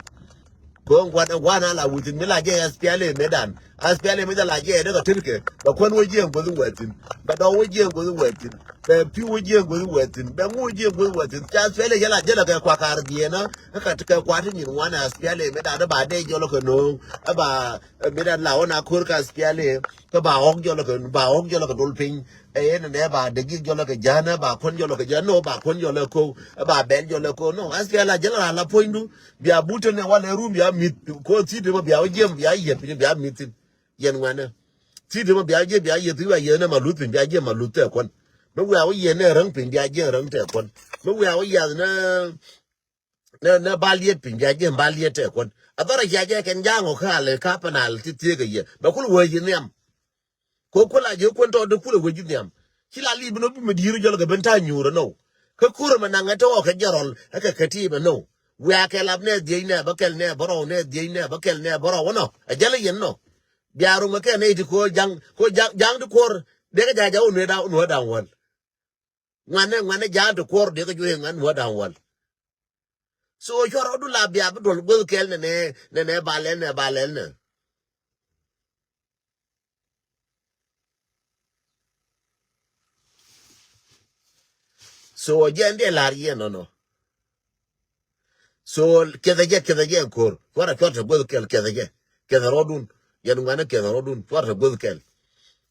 Kɛ ɣän kuat ɛ wan a la wi̱thin mi la jɛ S P L A mëëdan. As piali mi jɛ la jiɛ dee kɛ tirkɛ bɛ kuän wä jiɛ guäth wɛ thin. Bɛ dɔw wä jiɛ guäth wɛ thin. Bɛ piu wä jiɛ guäth wɛ thin. Bɛ ŋu wä jiɛ guäth wɛ thin. Ca as piali jɛ la jɛ la kɛ kua kar biɛ na. Kä kɛ kua ti nyin wan as piali mi da dee ba dee jɔl kɛ no̱o̱ŋ. Ɛ ba mi da la wä na ko̱r kɛ as piali. Kä ba ɣɔk jɔl kɛ, ba ɣɔk jɔl kɛ dol piny. Ɛ yɛn nɛ ba dee gik jɔl kɛ ja̱a̱n ɛ ba kuän jɔl kɛ ja̱a̱n no ba kuän jɔl kɛ ko̱w. Ɛ ba bɛl jɔl kɛ ko̱w no as piali jɛ la la puɔ̱nydu. Bia but tɛ nɛ walɛ rum bia mi̱th ko̱ thi̱t ma bia wä jiɛ bia yɛt piny bia mi̱th thin. Yɛn ŋuɛnɛ. Thi̱t mɔ bia jiɛ bia yieth wi̱i̱ wa yieth ni ma luth piny bia jiɛ ma luth tɛ kuɔn. Mi wi̱i̱ a wä yieth ni räŋ piny bia jiɛ räŋ tɛ kuɔn. Mi wi̱i̱ a wä yieth ni ni ni bal yieth piny bia jiɛ bal yieth tɛ kuɔn. A dhɔr a cia jɛ kɛn ja̱a̱ŋ ɔ kä a lɛ ka pɛn a lɛ ti thiek a yieth bɛ kul wee yi nhiam. Ko kula je kuen tɔ de kula we ji̱ nhiam. Ci la li bi no bi mi diru jɔl ke ben ta nyuur no. Ke kur ma naŋ ɛ tɔ kɛ jɛ rɔl ɛ kɛ kɛ ti bɛ no. Wia kɛ lap nɛ dhiec nɛ bä kɛl nɛ bä rɔw nɛ dhiec nɛ bä kɛl nɛ bä rɔw no. Ɛ jɛl ɛ yɛn no. Bia ruŋ ɛ kɛ nɛ iti ko jaŋ ko jaŋ jaŋ di kuɔr. Dee kɛ ja̱ ja̱ wä nuɛ da̱ŋ wä da̱ŋ wäl. Ŋuanɛ ŋuanɛ ja̱a̱n ti kuɔr dee kɛ juɔ̱c ŋuan wä da̱ŋ wäl. So cuarɛ wä du la bia bi duɔl guäth kɛl nɛ nɛ nɛ nɛ ba lɛl nɛ ba lɛl nɛ. So jɛ ɛn diɛ lar yɛ nɔnɔ. So kiɛthɛ jɛ kiɛthɛ jɛ ko̱r cuarɛ cuarɛ tɛ guäth kɛl kiɛthɛ jɛ kiɛthɛ rɔdun. Yɛn ŋuanɛ kiɛthɛ rɔdun cuarɛ tɛ guäth kɛl.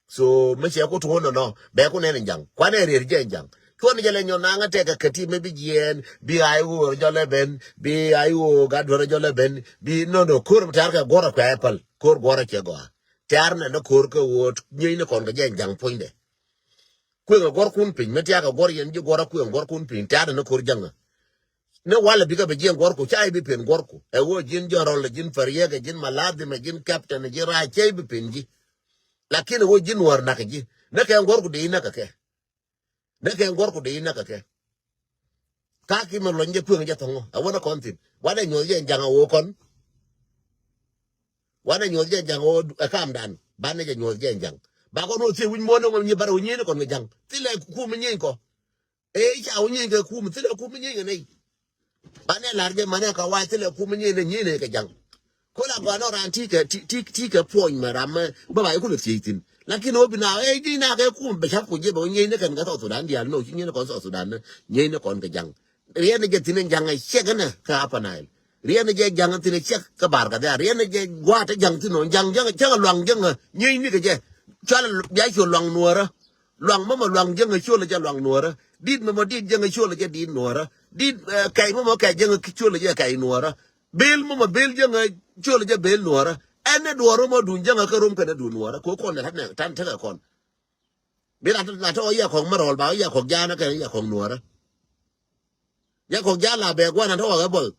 So mi cɛ ku tuun nɔnɔ bɛ ku nɛn in jaŋ kuanɛ rier jɛ in jaŋ. Cuɔn jɛ lɛ nyɔn naŋ a tɛk kɛ kɛ ti mi bi jiɛɛn bi ay ɣöör jɔlɛ ben bi ay ɣöör gat duɔrɛ jɔlɛ ben bi nɔnɔ ko̱r mi tɛr kɛ guɔrɛ kuɛ pal ko̱r guɔrɛ cɛ gɔaa. Tɛr nɛ ni ko̱r kɛ ɣöö nyieeny ni kɔn kɛ jɛ in jaŋ puɔ̱nydɛ. Kueŋ ɛ guɔrkun piny mi tiakɛ guɔr yɛn ji̱ guɔr a kueŋ guɔrkun piny tɛ̈t ni ko̱r jäŋä. Ni walɛ bikɛ bɛ jiɛn guɔrku ca i̱ bi pen guɔrku ɛ ɣöö ji̱n jɔrɔl ɛ ji̱n pɛriɛk ɛ ji̱n maladhim ɛ ji̱n kɛptɛn ɛ ji̱n rac cɛ i̱ bi pen ji̱. Lakin ɛ ɣöö ji̱n wäär nak ɛ ji̱ ni kɛ guɔrku dee i̱ näk kɛ kɛ. Ni kɛ guɔrku dee i̱ näk kɛ kɛ. Ka ki mi luɔny jɛ kueŋ jɛ thɔŋɔ ɛ wänä kɔn thi̱n wanɛ nyuɔth jɛ jaŋ ɛ ɣöö kɔn. Wanɛ nyuɔth jɛ jaŋ ɣöö ɛ kamdan banɛ jɛ nyuɔth jɛ jaŋ. Ba kɔn wä thiee wi̱c muɔ̱ɔ̱n ni ŋɔm nyi barɛ wä nyieen ni kɔn kɛ jaŋ thilɛ kum mi nyieny kɔ. Ee ca wä nyieny kɛ kum thilɛ kum mi nyieny kɛ nɛy. Banɛ lar jɛ manɛ ka wac thilɛ kum mi nyieny ni nyieny ni kɛ jaŋ. Ko la gɔaa nɔ ran ti kɛ ti ti ti kɛ puɔny mɛ ram mɛ bä ba ikulɛ thiec thin. Lakin wä bi na ee ji̱ na kɛ kum bɛ cap ku jɛ bɛ wä nyieny ni kɛn kɛ South Sudan diaal no ci nyieny ni kɔn South Sudan ni nyieny ni kɔn kɛ jaŋ. Riɛn ni jɛ thin in jaŋ a ciɛk inɛ kä Upper Nile. Riɛn ni jɛ jaŋ thin a ciɛk kä Barkadhia. Riɛn ni jɛ gua̱a̱t a jaŋ thin ɔ jaŋ jaŋ cäŋ a luaŋ jäŋ a nyieny ni kɛ jɛ. Cual bia cuɔ luaŋ nuɔrä. Luaŋ mama luaŋ jäŋ a cuɔl a jɛ luaŋ nuɔrä. Dit mama dit jäŋ a cuɔl a jɛ dit nuɔrä. Dit kɛy mama kɛy jäŋ a cuɔl a jɛ kɛy nuɔrä. Bil mama bil jäŋ a cuɔl a jɛ bil nuɔrä. Ɛn ni duɔr mama duun jäŋ a kä rom kɛn a duun nuɔrä ko kɔn ni tan tekɛ kɔn. Bi la tɔ yɛ kɔk mɛ rɔl ba yɛ kɔk jaanä kɛn yɛ kɔk nuɔrä. Yɛ kɔk jaan la bɛ gua̱n an tɔ wak ɛ bɔl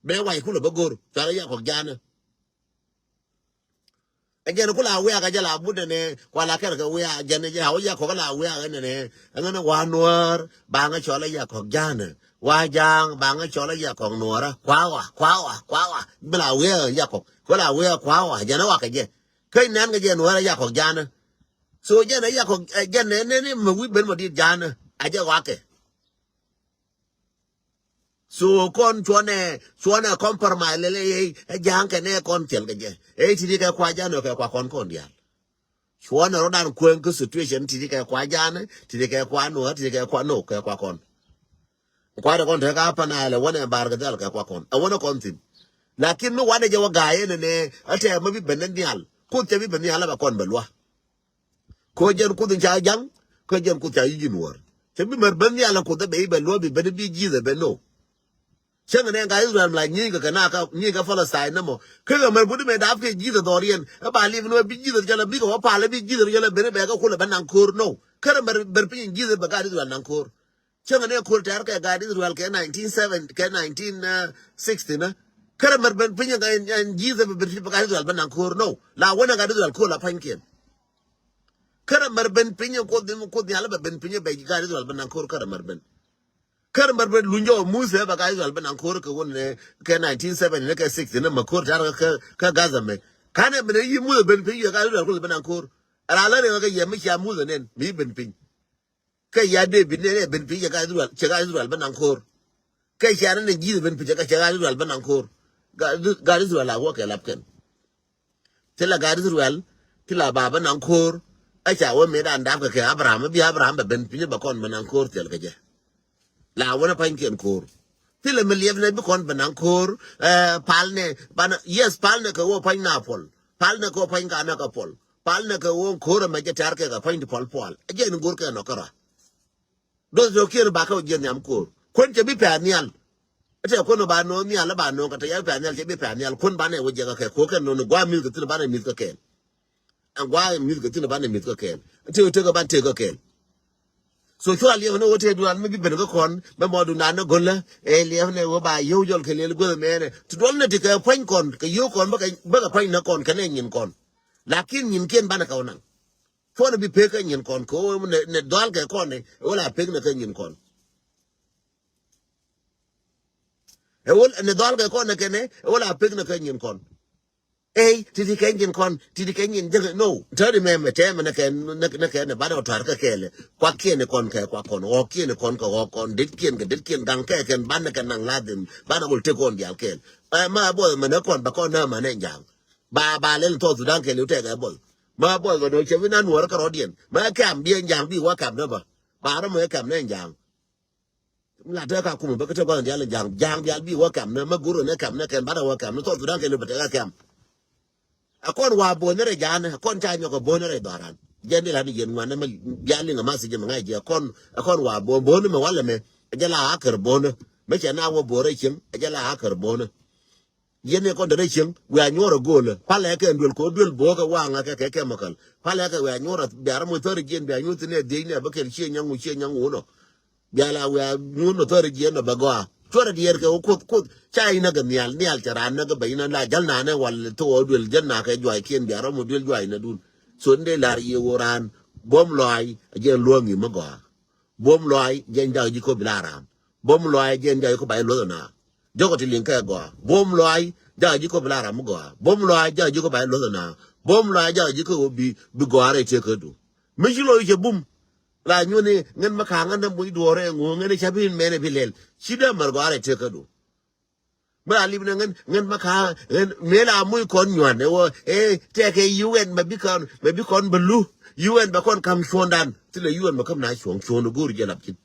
bɛ wac kulɛ bä go̱r cuarɛ yɛ kɔk jaanä. Ɛ jɛn kula wiak ɛ jɛ la but nɛnɛ kua la kɛr kɛ wiak jɛn jɛ a wä yɛ kɔk la wiak ɛ nɛnɛ. Ɛŋɛ ni wa nuɔr ba ŋä cɔl ɛ yɛ kɔk jaanä wa jaŋ ba ŋä cɔl ɛ yɛ kɔk nuɔrä kua wa kua wa kua wa. Bi la wiak ɛ yɛ kɔk kula wiak kua wa jɛn ɛ wak ɛ jɛ. Kä nɛn kɛ jɛ nuɔrä yɛ kɔk jaanä. So jɛn ɛ yɛ kɔk jɛn nɛ nɛ ni mɛ wi̱c ben mɔ dit jaanä a jɛ wakɛ. So kɔn cuɔnɛ cuɔnɛ compromise lele ɛ ja̱a̱ŋ kɛ nɛ kɔn thil kɛ jɛ ɛ ti̱ti̱ kɛ kua ja̱a̱ŋ kɛ kua kɔn kɔn diaal. Cuɔnɛ rɔ dan kueŋ kä situation ti̱ti̱ kɛ kua ja̱a̱ŋ ti̱ti̱ kɛ kua nuɔ ti̱ti̱ kɛ kua no kɛ kua kɔn. Kua̱rɛ kɔn te ka panɛ lɛ wanɛ bar kɛ dhal kɛ kua kɔn ɛ wanɛ kɔn thin. Lakin mi wanɛ jɛ wä ga̱a̱ yɛn nɛ ɛ tɛ mi bi ben ni nhial kuth cɛ bi ben nhial ɛ bɛ kɔn bɛ lua̱. Ko jɛn kuth in ca jaŋ ko jɛn kuth ca yic in wäär. Cɛ bi mɛr ben nhial in kuth ɛ bɛ i̱ bɛ luɔ̱ɔ̱p i̱ ben i̱ bi ji̱th ɛ ben no. Cäŋ in ɛn ka Israel mi la nyieny kɛ kɛ na ka nyieny kɛ Palestine nä mɔ kä kɛ mɛr but i̱ mɛ dap kɛ ji̱th ɛ dhɔriɛn ɛ ba liep in wä bi ji̱th ɛ jɔl ɛ bikɛ wä pal ɛ bi ji̱th ɛ jɔl ɛ ben i̱ bɛ kɛ kulɛ ben naŋ ko̱r no. Kärɛ mɛr ben piny in ji̱th ɛ bɛ gaat Israel naŋ ko̱r. Cäŋ ni ko̱r tɛ̈r kɛ gaat Israel kɛ nineteen seventy kɛ nineteen sixty ni. Kärɛ mɛr ben piny ɛn ji̱th ɛ bɛ ben piny bɛ gaat Israel ben naŋ ko̱r no. La wänɛ gaat Israel ko̱r la pa̱nykiɛn. Kärɛ mɛr ben piny ɛn kuoth kuoth nhial bɛ ben piny bɛ gaat Israel ben naŋ ko̱r kärɛ mɛr ben. Kärɛ mɛr ben luny jɔw Muthɛ bɛ gaat Israel ben naŋ ko̱r kɛ wänɛ kɛ nineteen seventy ni kɛ sixty ni mɛ ko̱r tɛ̈r kɛ Gaza mɛ. Kanɛ ben ɛ yi Muthɛ ben piny yɛ gaat Israel ko̱r ben naŋ ko̱r. Ra lä rɛw kɛ yɛ mi cia Muthɛ nɛn mi ben piny. Kä ya David ni ni ben piny cɛ ka Israel cɛ ka Israel bä naŋ ko̱r. Kä cia ni ni ji̱th ben piny cɛ ka cɛ ka Israel bä naŋ ko̱r. Gaat Israel a wä kɛ lap kɛn. Thilɛ gaat Israel thilɛ ba bä naŋ ko̱r. A ca wä met an dap kɛ kɛ Abraham bi Abraham bɛ ben piny bɛ kɔn bä naŋ ko̱r thil kɛ jɛ. La wä ni pa̱ny kiɛn ko̱r. Thilɛ mi liɛp ni bi kɔn bä naŋ ko̱r. Pal ni banɛ yes pal ni kɛ wä pa̱ny na pɔl. Pal ni kɛ wä pa̱ny ka na kɛ pɔl. Pal ni kɛ wä ko̱r ɛmɛ jɛ tɛr kɛ kɛ pa̱ny ti pɔl pɔl ɛ jɛ ni go̱r kɛ nɔ kärɔa. Do̱th do̱kiɛn ba kä jiɛn nhiam ko̱r kuän cɛ bi pɛ̈ɛ̈ nhial. Ɛ tɛ kuän ba no̱o̱ŋ nhial ba no̱o̱ŋ kɛ tɛ ya bi pɛ̈ɛ̈ nhial cɛ bi pɛ̈ɛ̈ nhial kuän banɛ wä jiɛk kɛ ko̱r kɛn no̱o̱ŋ ni gua̱a̱ mi̱th kɛ thi̱n banɛ mi̱th kɛ kɛɛl. Ɛn gua̱a̱ mi̱th kɛ thi̱n banɛ mi̱th kɛ kɛɛl. Ɛ tëë tek kɛ ban tëë kɛ kɛɛl. So cua liɛp ni wä tëë dual mi bi ben kä kɔn bɛ mɔɔdu naan ni go̱lä. Ɛ liɛp ni wä ba yio̱w jɔl kɛ liɛl guäth mɛɛnɛ ti dual ni ti kɛ pua̱ny kɔn kɛ yio̱w kɔn bä kɛ pua̱ny ni kɔn kɛ nɛ nyin kɔn. Lakin nyinkiɛn banɛ kɛ wä naŋ. Cuɔn bi pek kä nyin kɔn kɛ ɣöö nɛ, nɛ dhɔal kɛ kɔn ni ɣöö la pek nɛ kä nyin kɔn. Ɛ ɣöö nɛ dhɔal kɛ kɔn ni kɛnɛ ɣöö la pek nɛ kä nyin kɔn. Ey, titi kɛ nyin kɔn, titi kɛ nyin jäk, no. Tääri mɛ mɛ tɛmɛ nɛ kɛ, nɛ, nɛ kɛ nɛ banɛ ɔ tɔar kɛ kɛɛlɛ. Kuak kiɛn kɔn kɛ kuak kɔn, ɣɔk kiɛn kɔn kɛ ɣɔk kɔn, det kiɛn kɛ det kiɛn, gaŋ kɛ kɛn banɛ kɛ naŋ ladhim, banɛ gol tek kɔn dial kɛɛl. Ɛ, ma buɔth mɛ nɛ kɔn, ba kɔn nɛ ma nɛ jaŋ. Ba, ba lɛl tɔth Sudan kɛɛl, tɛk ɛ buɔth. Ma buɔth mɛ nɔ cɛ bi na nuɔr kɛ rɔdiɛn. Ma kɛm bi ɛn jaŋ bi wa kɛm nɛ ba. Ba rɔ mɛ kɛm nɛ jaŋ. La tɛ ka kumɛ bä kä tɛ gua̱n dial ja̱a̱ŋ, ja̱a̱ŋ dial bi wä kɛm ni, mä gurɛ ni kɛm ni, kɛn banɛ wä kɛm ni, South Sudan kɛ lupɛ tɛ ka kɛm. Ɛ kɔn wa bo̱o̱n ni rɛ ja̱a̱n, ɛ kɔn ca nyɔk ɛ bo̱o̱n ni rɛ dhɔran. Jɛn di la ni yɛn ŋuan ni mɛ, bia liŋ ɛ ma si jɛ mɛ ŋa̱c jɛ, ɛ kɔn, ɛ kɔn wa bo̱o̱n, bo̱o̱n ni mɛ walɛ mɛ, ɛ jɛ la a kär bo̱o̱n ni. Mɛ cɛ na wä bo̱o̱n rɛ cieŋ, ɛ jɛ la a kär bo̱o̱n ni. Yɛn ni kɔn te rɛ cieŋ, wiaa nyuɔr ɛ go̱o̱lä. Palɛ kɛ duel ko̱ duel bo̱o̱kɛ waŋä kɛ kɛ kɛmikal. Palɛ kɛ wiaa nyuɔr ɛ biaar ɛ moc thäri jiɛn, bia nyuɔr thin ɛ dhiec ni ɛ bä kɛl cie nyaŋ wu, cie nyaŋ wu nɔ. Bia la wiaa nyuɔr nɔ thäri jiɛn nɔ bɛ gɔaa. Cuɔrɛ diɛɛr kɛ wä kuoth, kuoth. Ca inä kɛ nhial, nhial cɛ raan nä kɛ bɛ inä la jäl nanɛ wal thok ɛ duel jäl nakɛ juac kiɛn biaar ɛ moc duel juac nä dun. So ni dee lar yie wä raan, buɔ̱m lɔaac, ɛ jɛn luäŋ i̱ mi gɔaa. Buɔ̱m lɔaac jɛn jak ji̱ ko̱ bi la ram. Buɔ̱m lɔaac jɛn jak ji̱ ko̱ ba ji̱ luɔth na. Jɔkɔ ti liŋ kɛ gɔaa. Buɔ̱m lɔaac jak ji̱ ko̱ bi la ram mi gɔaa. Buɔ̱m lɔaac jak ji̱ ko̱ ba ji̱ luɔth na. Buɔ̱m lɔaac jak ji̱ ko̱ bi, bi gɔaa rɛy tëë kädu. Mi ci lɔc cɛ bum. La nyuɔ̱ni ŋän mi ka̱a̱ŋ ŋän däm buɔ̱c duɔ̱ɔ̱r ɛ ŋuɔ̱ɔ̱ŋ ŋän ɛ ca bi mɛn ɛ bi lɛl. Ci dee mär gɔaa rɛy tëë kädu. Mi la lip ni ŋän, ŋän ma ka, ŋän, mëë la muc kɔn nyuan, ɛ wä, ɛ, tɛkɛ U N mɛ bi kɔn, mɛ bi kɔn bɛ lu, U N bɛ kɔn ka̱m cuɔ̱ndan, thilɛ U N mɛ käm na cuɔ̱ŋ, cuɔ̱ŋ go̱o̱r jɛ lap ji̱n.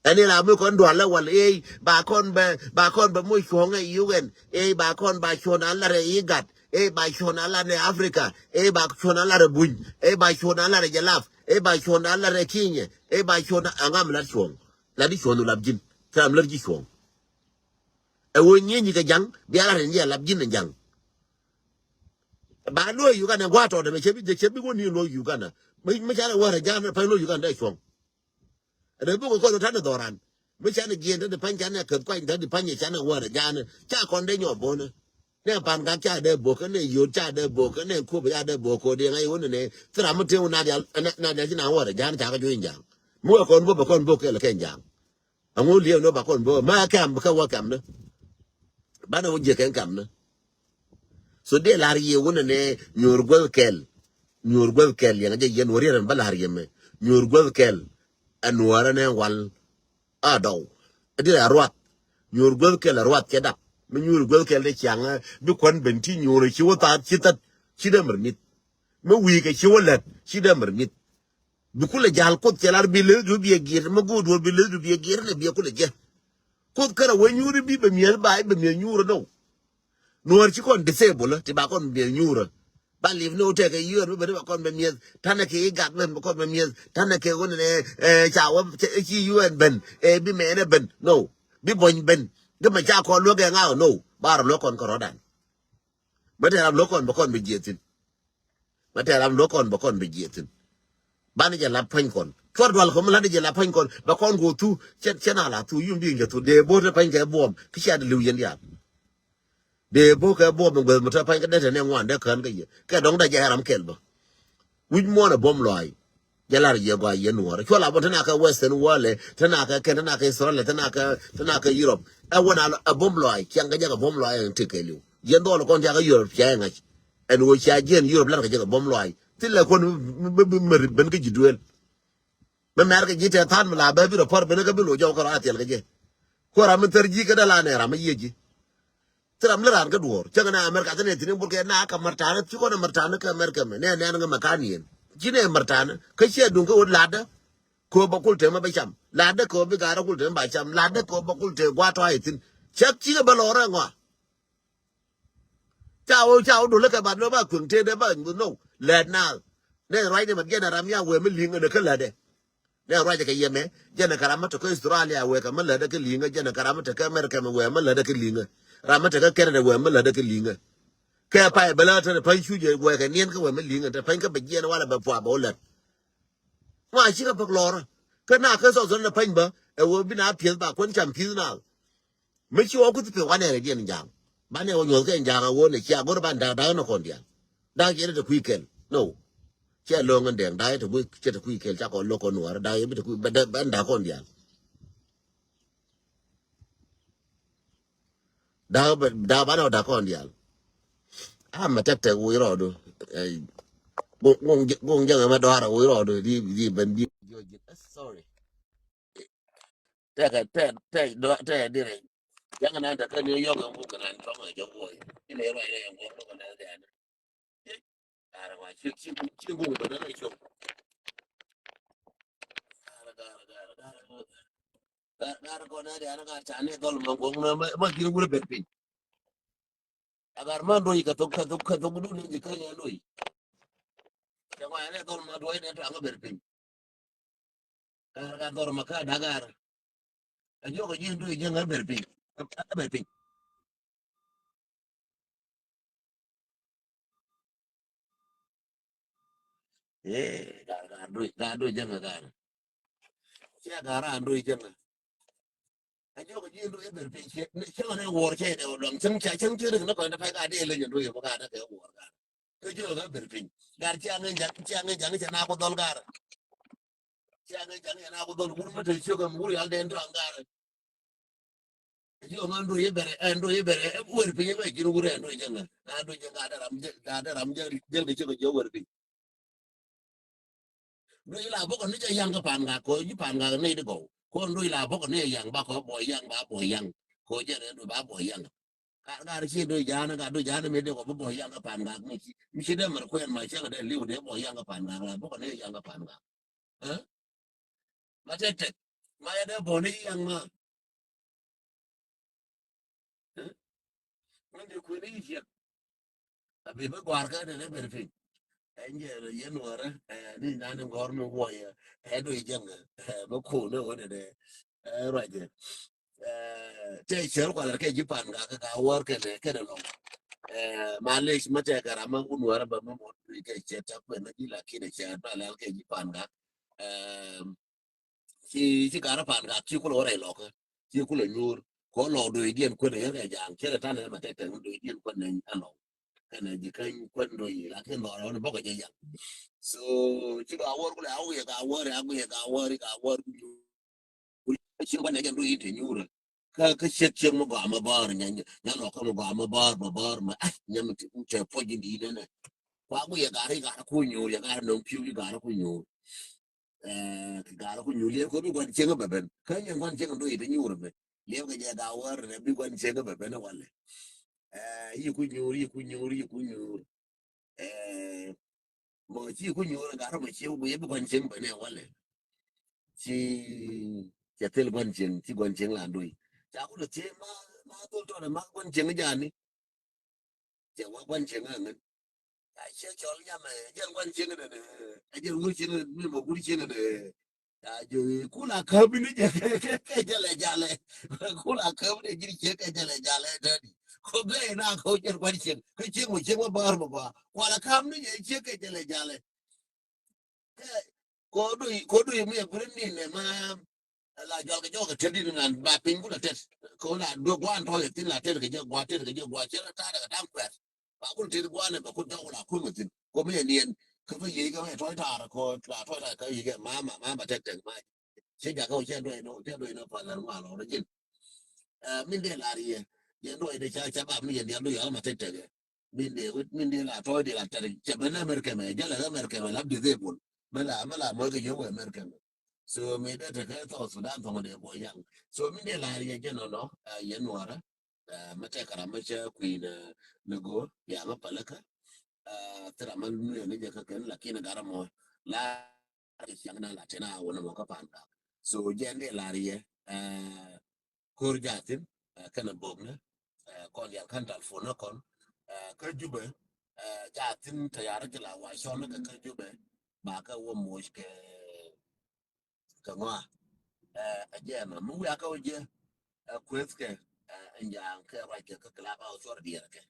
Ɛn ɛ la muc kɔn dual la wal, ɛ, ba kɔn bɛ, ba kɔn bɛ muc cuɔ̱ŋ ɛ U N, ɛ, ba kɔn ba cuɔ̱ndan la rɛ IGAD, ɛ, ba cuɔ̱ndan la rɛ Africa, ɛ, ba cuɔ̱ndan la rɛ buny, ɛ, ba cuɔ̱ndan la rɛ jɛ lap, ɛ, ba cuɔ̱ndan la rɛ Kenya, ɛ, ba cuɔ̱ndan, aŋa mi lat cuɔ̱ŋ, lat di cuɔ̱ŋ lap ji̱n, thilɛ mi lat ji̱ cuɔ̱ŋ. Ɛ ɣöö nyieenyi kɛ ja̱ŋ, bia la rɛn yɛ lap ji̱n ɛ ja̱ŋ. Ba luɔ̱c Uganda gua̱a̱t tɔɔt ɛmɛ cɛ bi, cɛ bi wä ni luɔ̱c Uganda. Mi, mi canɛ wä rɛ ja̱a̱n pa̱ny luɔ̱c Uganda ɛ cuɔ̱ŋ. Rɛ buk kɔn wä ta̱n ɛ dhɔran. Mi canɛ jiɛn ta̱n ɛ pa̱ny, canɛ käth kuany ta̱n ɛ pa̱ny ɛ canɛ wä rɛ ja̱a̱n. Ca kɔn dee nyɔk bo̱nɛ. Nɛ pan gak ca dee bo̱k, nɛ yot ca dee bo̱k, nɛ kup ca dee bo̱k, kodi ŋa̱c wä ni nɛ. Thira mi tëë wä na dial, na, na dial ci na wä rɛ ja̱a̱n ca kɛ juɔ̱c in ja̱a̱ŋ. Mi wä kɔn bo̱k bɛ kɔn bo̱k kɛl kɛ in ja̱a̱ŋ. Aŋu liɛw ni ba kɔn bä ma kɛm bä kɛ wä kɛm ni. Banɛ wä jiɛ kɛn kɛm ni. So dee lar yie wunɛ ni nyuur guäth kɛl. Nyuur guäth kɛl yɛn jɛ yɛn wä riɛn ba lar yɛ mɛ. Nyuur guäth kɛl. Ɛ nuɔrɛ ni wal. A dɔw. Ɛ di rɛ ruath. Nyuur guäth kɛl ɛ ruath cɛ dap. Mi nyuur guäth kɛl dee ciaŋ bi kuän ben ti nyuur ci wä thaat ci that. Ci dee mɛr mi̱th. Mi wi̱i̱ kɛ ci wä lät ci dee mɛr mi̱th. Bi kulɛ ja̱l Kuoth cɛ lar bi leth du biɛ giɛt mi go̱o̱r duɔ̱ɔ̱r bi leth du biɛ giɛt ni biɛ kulɛ jɛ. Kuoth kärɛ wee nyuuri bi bɛ mi̱eth ba bɛ mi̱eth nyuuri nɔw. Nuɔ̱ɔ̱r ci kɔn disable ti ba kɔn mi̱eth nyuuri. Ba liv ni wä tɛkɛ U N bi bɛ ni ba kɔn bɛ mi̱eth. Tanɛ kɛ i̱ gat ben ba kɔn bɛ mi̱eth. Tanɛ kɛ wä ni nɛ ca wä ci U N ben ɛ bi mɛnɛ ben nɔw. Bi bɔny ben. Gɛ mɛ ca kɔn luäk ɛ ŋa̱ nɔw. Ba rɔ luäk kɔn kɛ rɔ̱dan. Mɛ tɛ ram luäk kɔn bɛ kɔn bɛ jiɛthin. Mɛ tɛ ram luäk kɔn bɛ kɔn bɛ jiɛthin. Banɛ jɛ lap pa̱ny kɔn. Cuɔr dual kɔn mi la̱t jɛ lap pa̱ny kɔn. Bɛ kɔn go̱o̱ thu. Cɛ, cɛ na la thu yum bi jɛ thu. Dee bo̱o̱t pa̱ny kɛ buɔm. Ki cia di li̱w yɛn diaal. Dee bo̱o̱t kɛ buɔm in guäth mi te pa̱ny kɛ dee te nɛ ŋuan dee kään kɛ yɛ. Kɛ dɔ̱ŋ dee jɛ ram kɛl bä. Wi̱c muɔ̱ɔ̱n ɛ buɔm lɔaac. Jɛ lar yɛ gɔaa yɛn nuɔ̱ɔ̱rä. Cuɔl a bä te na kɛ Western world ɛ, te na kɛ kɛn, te na kɛ Israel ɛ, te na kɛ, te na kɛ Europe. Ɛ wä na ɛ buɔm lɔaac. Ciaŋ kɛ jɛ kɛ buɔm lɔaac ɛn tëk kɛ li̱w. Yɛn dhɔl kɔn tiakɛ Europe cia ɛ ŋa̱c. Ɛn ɣöö cia jiɛn Europe lat kɛ jɛ kɛ buɔ̱m lɔaac. Thilɛ kuɔn mi, mi, mi, mi ben kä ji̱ duëël. Mi mɛr kɛ ji̱ tɛ tha̱a̱n mi la bɛ bi rɔ pɔr ben kä bi loc jɔw kä rɔ a thiɛl kɛ jɛ. Kuɔr ram mi thär ji̱ kä dee la nɛ ram mi yiëë ji̱. Thil ram li raan kä duɔ̱ɔ̱r. Cäŋ nɛ America thil nɛ thi̱n in bul kɛ na kä märta̱nä. Ci kɔn ɛ märta̱nä kä America mɛ. Nɛ nɛn ŋä mɛ ka̱n yɛn. Ci nɛ märta̱nä. Kä ciɛ duŋ kä ɣöö latdä. Kɛ ɣöö bɛ kul tɛmɛ bɛ cam. Latdä kɛ ɣöö bi ga̱a̱rä kul tɛmɛ ba cam. Latdä kɛ ɣöö bɛ kul tɛmɛ gua̱a̱t tɔ̱a̱c thi̱n. Cäk cikɛ bä lɔɔr ɛ ŋɔa. Ca wä, ca wä dul kɛ ba nɔ ba kueŋ tëë dee ba nɔ lɛt naath. Nɛ ruac ni mat jɛn ɛ ram ya wee mi li̱ŋ ɛn ɛ kä lätdɛ. Nɛ ruac kɛ yɛmɛ jɛn ɛ kɛ ram mi te kä Australia wee kɛ mi lätdɛ kä li̱ŋä, jɛn ɛ kɛ ram mi te kä America mɛ wee mi lätdɛ kä li̱ŋä. Ram mi te kä Canada wee mi lätdɛ kä li̱ŋä. Kɛ pay bɛ lä te ni pa̱ny cuc ɛ wee kɛ niɛn kä wee mi li̱ŋä te pa̱ny kä bɛ jiɛn walɛ bɛ pua̱ bɛ wä lät. Ŋɔa cikɛ bäk lɔrä. Kä na kä South Sudan ni pa̱ny bä ɛ wee bi na pi̱eth ba kuän cam pi̱eth na. Mi ci ɣɔw kuth pek wanɛ rɛ diɛn ja̱a̱ŋ. Banɛ wä nyuɔ̱th kɛ ja̱a̱ŋ a wä nɛ cia go̱r ban da̱a̱k da̱a̱k nɔ kɔn diaal. Da̱a̱k yɛn te kui̱ kɛl. No. Cɛ lo̱ŋ in dɛŋ da̱a̱ yɛ te kui̱, cɛ te kui̱ kɛl ca kɔn lo̱k kɔn nuɔɔr da̱a̱ yɛ bi te kui̱ bɛ, bɛ, bɛ da̱a̱ kɔn diaal. Da̱a̱ bɛ, da̱a̱ banɛ wä da̱a̱ kɔn diaal. A mɛ tɛk tɛk wi̱i̱ rɔɔdu. Go̱ŋ, go̱ŋ, go̱ŋ jɛŋɛ mɛ dɔaarɛ wi̱i̱ rɔɔdu. Di, di ben di. Sorry. Tɛk, tɛk, tɛk, tɛk, tɛk, dirɛ. Jɛŋɛ nan tɛk kɛ ni yɔk ɛn buk kɛ nan tɔŋ ɛ jɛ wuɔy. Inɛ ruac rɛ ɛn buk kɛ nan tɛk. Ara wa ci, ci, ci gung bä na cok. Gara, gara, gara, gara. Gara, gara kɔn na di ara gara ca ni dɔl ma gong na ma, ma gin wuri ber piny. Agar ma doi ka thok, ka thok, ka thok du ni di ka ya doi. Ca wa ni dɔl ma doi ni ta nga ber piny. Gara, gara dɔl ma ka da gara. A jɔk a jin doi jɛ nga ber piny. A ber piny. Eh, gar, gar doi, gar doi jɛŋɛ gar. Cia gar an doi jɛŋɛ. A jɔk a ji̱ doi ber piny ciɛ, ciɛ ŋɛ wuɔr ciɛ dɛ wä luaŋ cäŋ cia cäŋ ciɛ dɛ kɛ nä kɔn dɛ pay gar dee leny a doi bä gar dɛ kɛ wuɔr gar. Kɛ jɔk a ber piny. Gar cia ŋɛ jaŋ, cia ŋɛ jaŋ cia na ku dhɔl gar. Cia ŋɛ jaŋ cia na ku dhɔl wur mä te ciök ɛm wur yal dee tɔŋ gar. Ji̱ ɔŋ ɛn do̱c i̱ bɛrɛ, ɛn do̱c i̱ bɛrɛ, ɛ, wër piny ɛ bɛ ji̱n wurɛ ɛn do̱c jɛn ɛ. Na do̱c jɛn ka dɛ ram jɛ, ka dɛ ram jɛ, jɛn kɛ cɛ kɛ ji̱ wër piny. Do̱c la bɔkɔ ni jɛ yaŋ kä pan ŋak, kɔ ji̱ pan ŋak ni di gɔw. Kɔ ɛn do̱c la bɔkɔ ni jɛ yaŋ ba kɔ bɔ yaŋ ba bɔ yaŋ. Kɔ jɛ rɛ do̱c ba bɔ yaŋ. Ka, ka rɛ ci do̱c ja̱a̱n, ka do̱c ja̱a̱n mi di gɔw bä bɔ yaŋ kä pan ŋak mi ci. Mi ci dee mɛr kuɛn ma cɛ kɛ dee liw dee bɔ yaŋ kä pan ŋak la bɔkɔ ni jɛ yaŋ kä pan ŋak. Ɛ? Ma tɛk tɛk. Ma yɛ dee bɔ ni yaŋ ma. Ɛ? Ŋun di kuini yi ciek. A bi bi guar kä ni ne ber piny. Ɛn jɛ yɛn wärä, ɛ, ni nan ni gɔr mi wuɔyɛ. Ɛ, do yi jɛŋ, ɛ, mi kuuni wä ni dɛ. Ɛ, ruacɛ. Ɛ, tɛ cɛr kualɛ kɛ ji̱ pan ka, ka, ka wär kɛnɛ, kɛnɛ lɔŋ. Ɛ, malec ma tɛ kɛ ram ma wun wärä ba mi mot kɛ cɛ tak kuɛn na ji̱ lakin ɛ cɛr ba lɛl kɛ ji̱ pan ka. Ɛ, ci, ci garä pan gak ci kulɛ wä rɛy lɔkä. Ci kulɛ nyuur. Kɔ lɔk do̱i̱diɛn kuän yɛn kɛ ja̱a̱ŋ. Cɛ rɛ tanɛ ma tɛk tɛk do̱i̱diɛn kuän nɛ a lɔk. Kɛnɛ ji̱ käny kuän do̱i̱ lakin lɔk rɛ wä ni bɔkɛ jɛ yaŋ. So ci ga wär kulɛ a wiɛ ga wär a wiɛ ga wär ga wär ku nyuur. Ci kuän nɛ jɛ do̱i̱ te nyuur. Kä, kä ciek ciek mi gɔaa mi bäär nya, nya, nya lɔk kä mi gɔaa mi bäär mi bäär mi, ah, nya mi ti, mi tɛ puɔc in di̱i̱t nɛnɛ. Kua ku yɛ gari gari ku nyuur, yɛ gari nɔŋ piu yɛ gari ku nyuur. Ɛ, kɛ gari ku nyuur yɛ ko bi gua̱n cieŋ bɛ ben. Kä nyɛ gua̱n cieŋ do yɛ bi nyuur bɛ. Liɛp kɛ jɛ ga wär rɛ bi gua̱n cieŋ bɛ ben walɛ. Ɛ, yi ku nyuur, yi ku nyuur, yi ku nyuur. Ɛ, mɔ ci ku nyuur gari mɔ ci ku yɛ bi gua̱n cieŋ bɛ nɛ walɛ. Ci, cɛ thil gua̱n cieŋ, ci gua̱n cieŋ la do̱i. Ca ku lɛ thil ma, ma thil tɔnɛ ma gua̱n cieŋ jani. Cɛ wa gua̱n cieŋ a ŋän. A cɛ cɔl nyam ɛ, jɛn gua̱n cieŋ dɛ dɛ. A jɛn wur cieŋ dɛ, mi mɔ wur cieŋ dɛ. A jɛ kula käp ni jɛ kɛ, kɛ, kɛ jɛ lɛ jalɛ. Kula käp ni jir cieŋ kɛ jɛ lɛ jalɛ dadi. Ko bɛ na ko jɛn gua̱n cieŋ. Kɛ cieŋ mɔ cieŋ mɔ bar mɔ ba. Kula käp ni jɛ cieŋ kɛ jɛ lɛ jalɛ. Kɛ, ko doi, ko doi mi a gure ni nɛ ma, la jɔl kɛ jɔk kɛ tet di nan ba piny ku la tet. Ko la do guan tɔ yɛ thin la tet kɛ jɛ gua tet kɛ jɛ gua cɛ la tar kɛ dam kuɛt. Ba ku tet guan nɛ ba ku jɔk la ku mɛ thin. Ko mi a nien, kɛ bä yɛ kɛ mɛ tɔy tar ko la tɔy tar kɛ yɛ kɛ ma, ma, ma ba tɛk tɛk ma. Cɛ jakɛ cɛ doi no, cɛ doi no pa la ma lɔ rɛ jin. Ɛ, min dee lar yɛ, yɛ doi de ca, ca ba mi yɛ dial doi ala ma tɛk tɛk yɛ. Min dee wit, min dee la tɔy dee la tɛr, cɛ ben America mɛ, jɛ lɛ America mɛ la disable. Mɛ la, mɛ la mɔy kɛ yɛ wɛ America mɛ. So mi dee tekɛ South Sudan thɔŋ dee bɔ yaŋ. So min dee lar yɛ jɛ nɔnɔ, ɛ, yɛ nuɔrɛ. Ɛ, mɛ tɛk kara mɛ cɛ kui̱ nɛ, nɛ go̱o̱r, ya mɛ pälä kä. Ɛ, thira mɛ nuɛ ni jɛ kä kɛn, lakin gara mɔ. La, ciaŋ na la tɛn a wä nɛ mɔ kä pan gak. So jɛ ndɛ lar yɛ, ɛ, ko̱r jathin, ɛ, kɛnɛ bok nɛ, ɛ, kɔn yal kan tal fon nɛ kɔn, ɛ, kä Jubɛ, ɛ, jathin tɛ yar jɛ la wa cɔn nɛ kɛ kä Jubɛ, ba kɛ wä moc kɛ, kɛ ŋɔa. Ɛ, ɛ jɛ mɛ, mi wiakɛ wä jɛ, ɛ, kueth kɛ, ɛ, ɛn jaŋ kɛ ruac kɛ kä club house cɔr diɛɛr kɛ.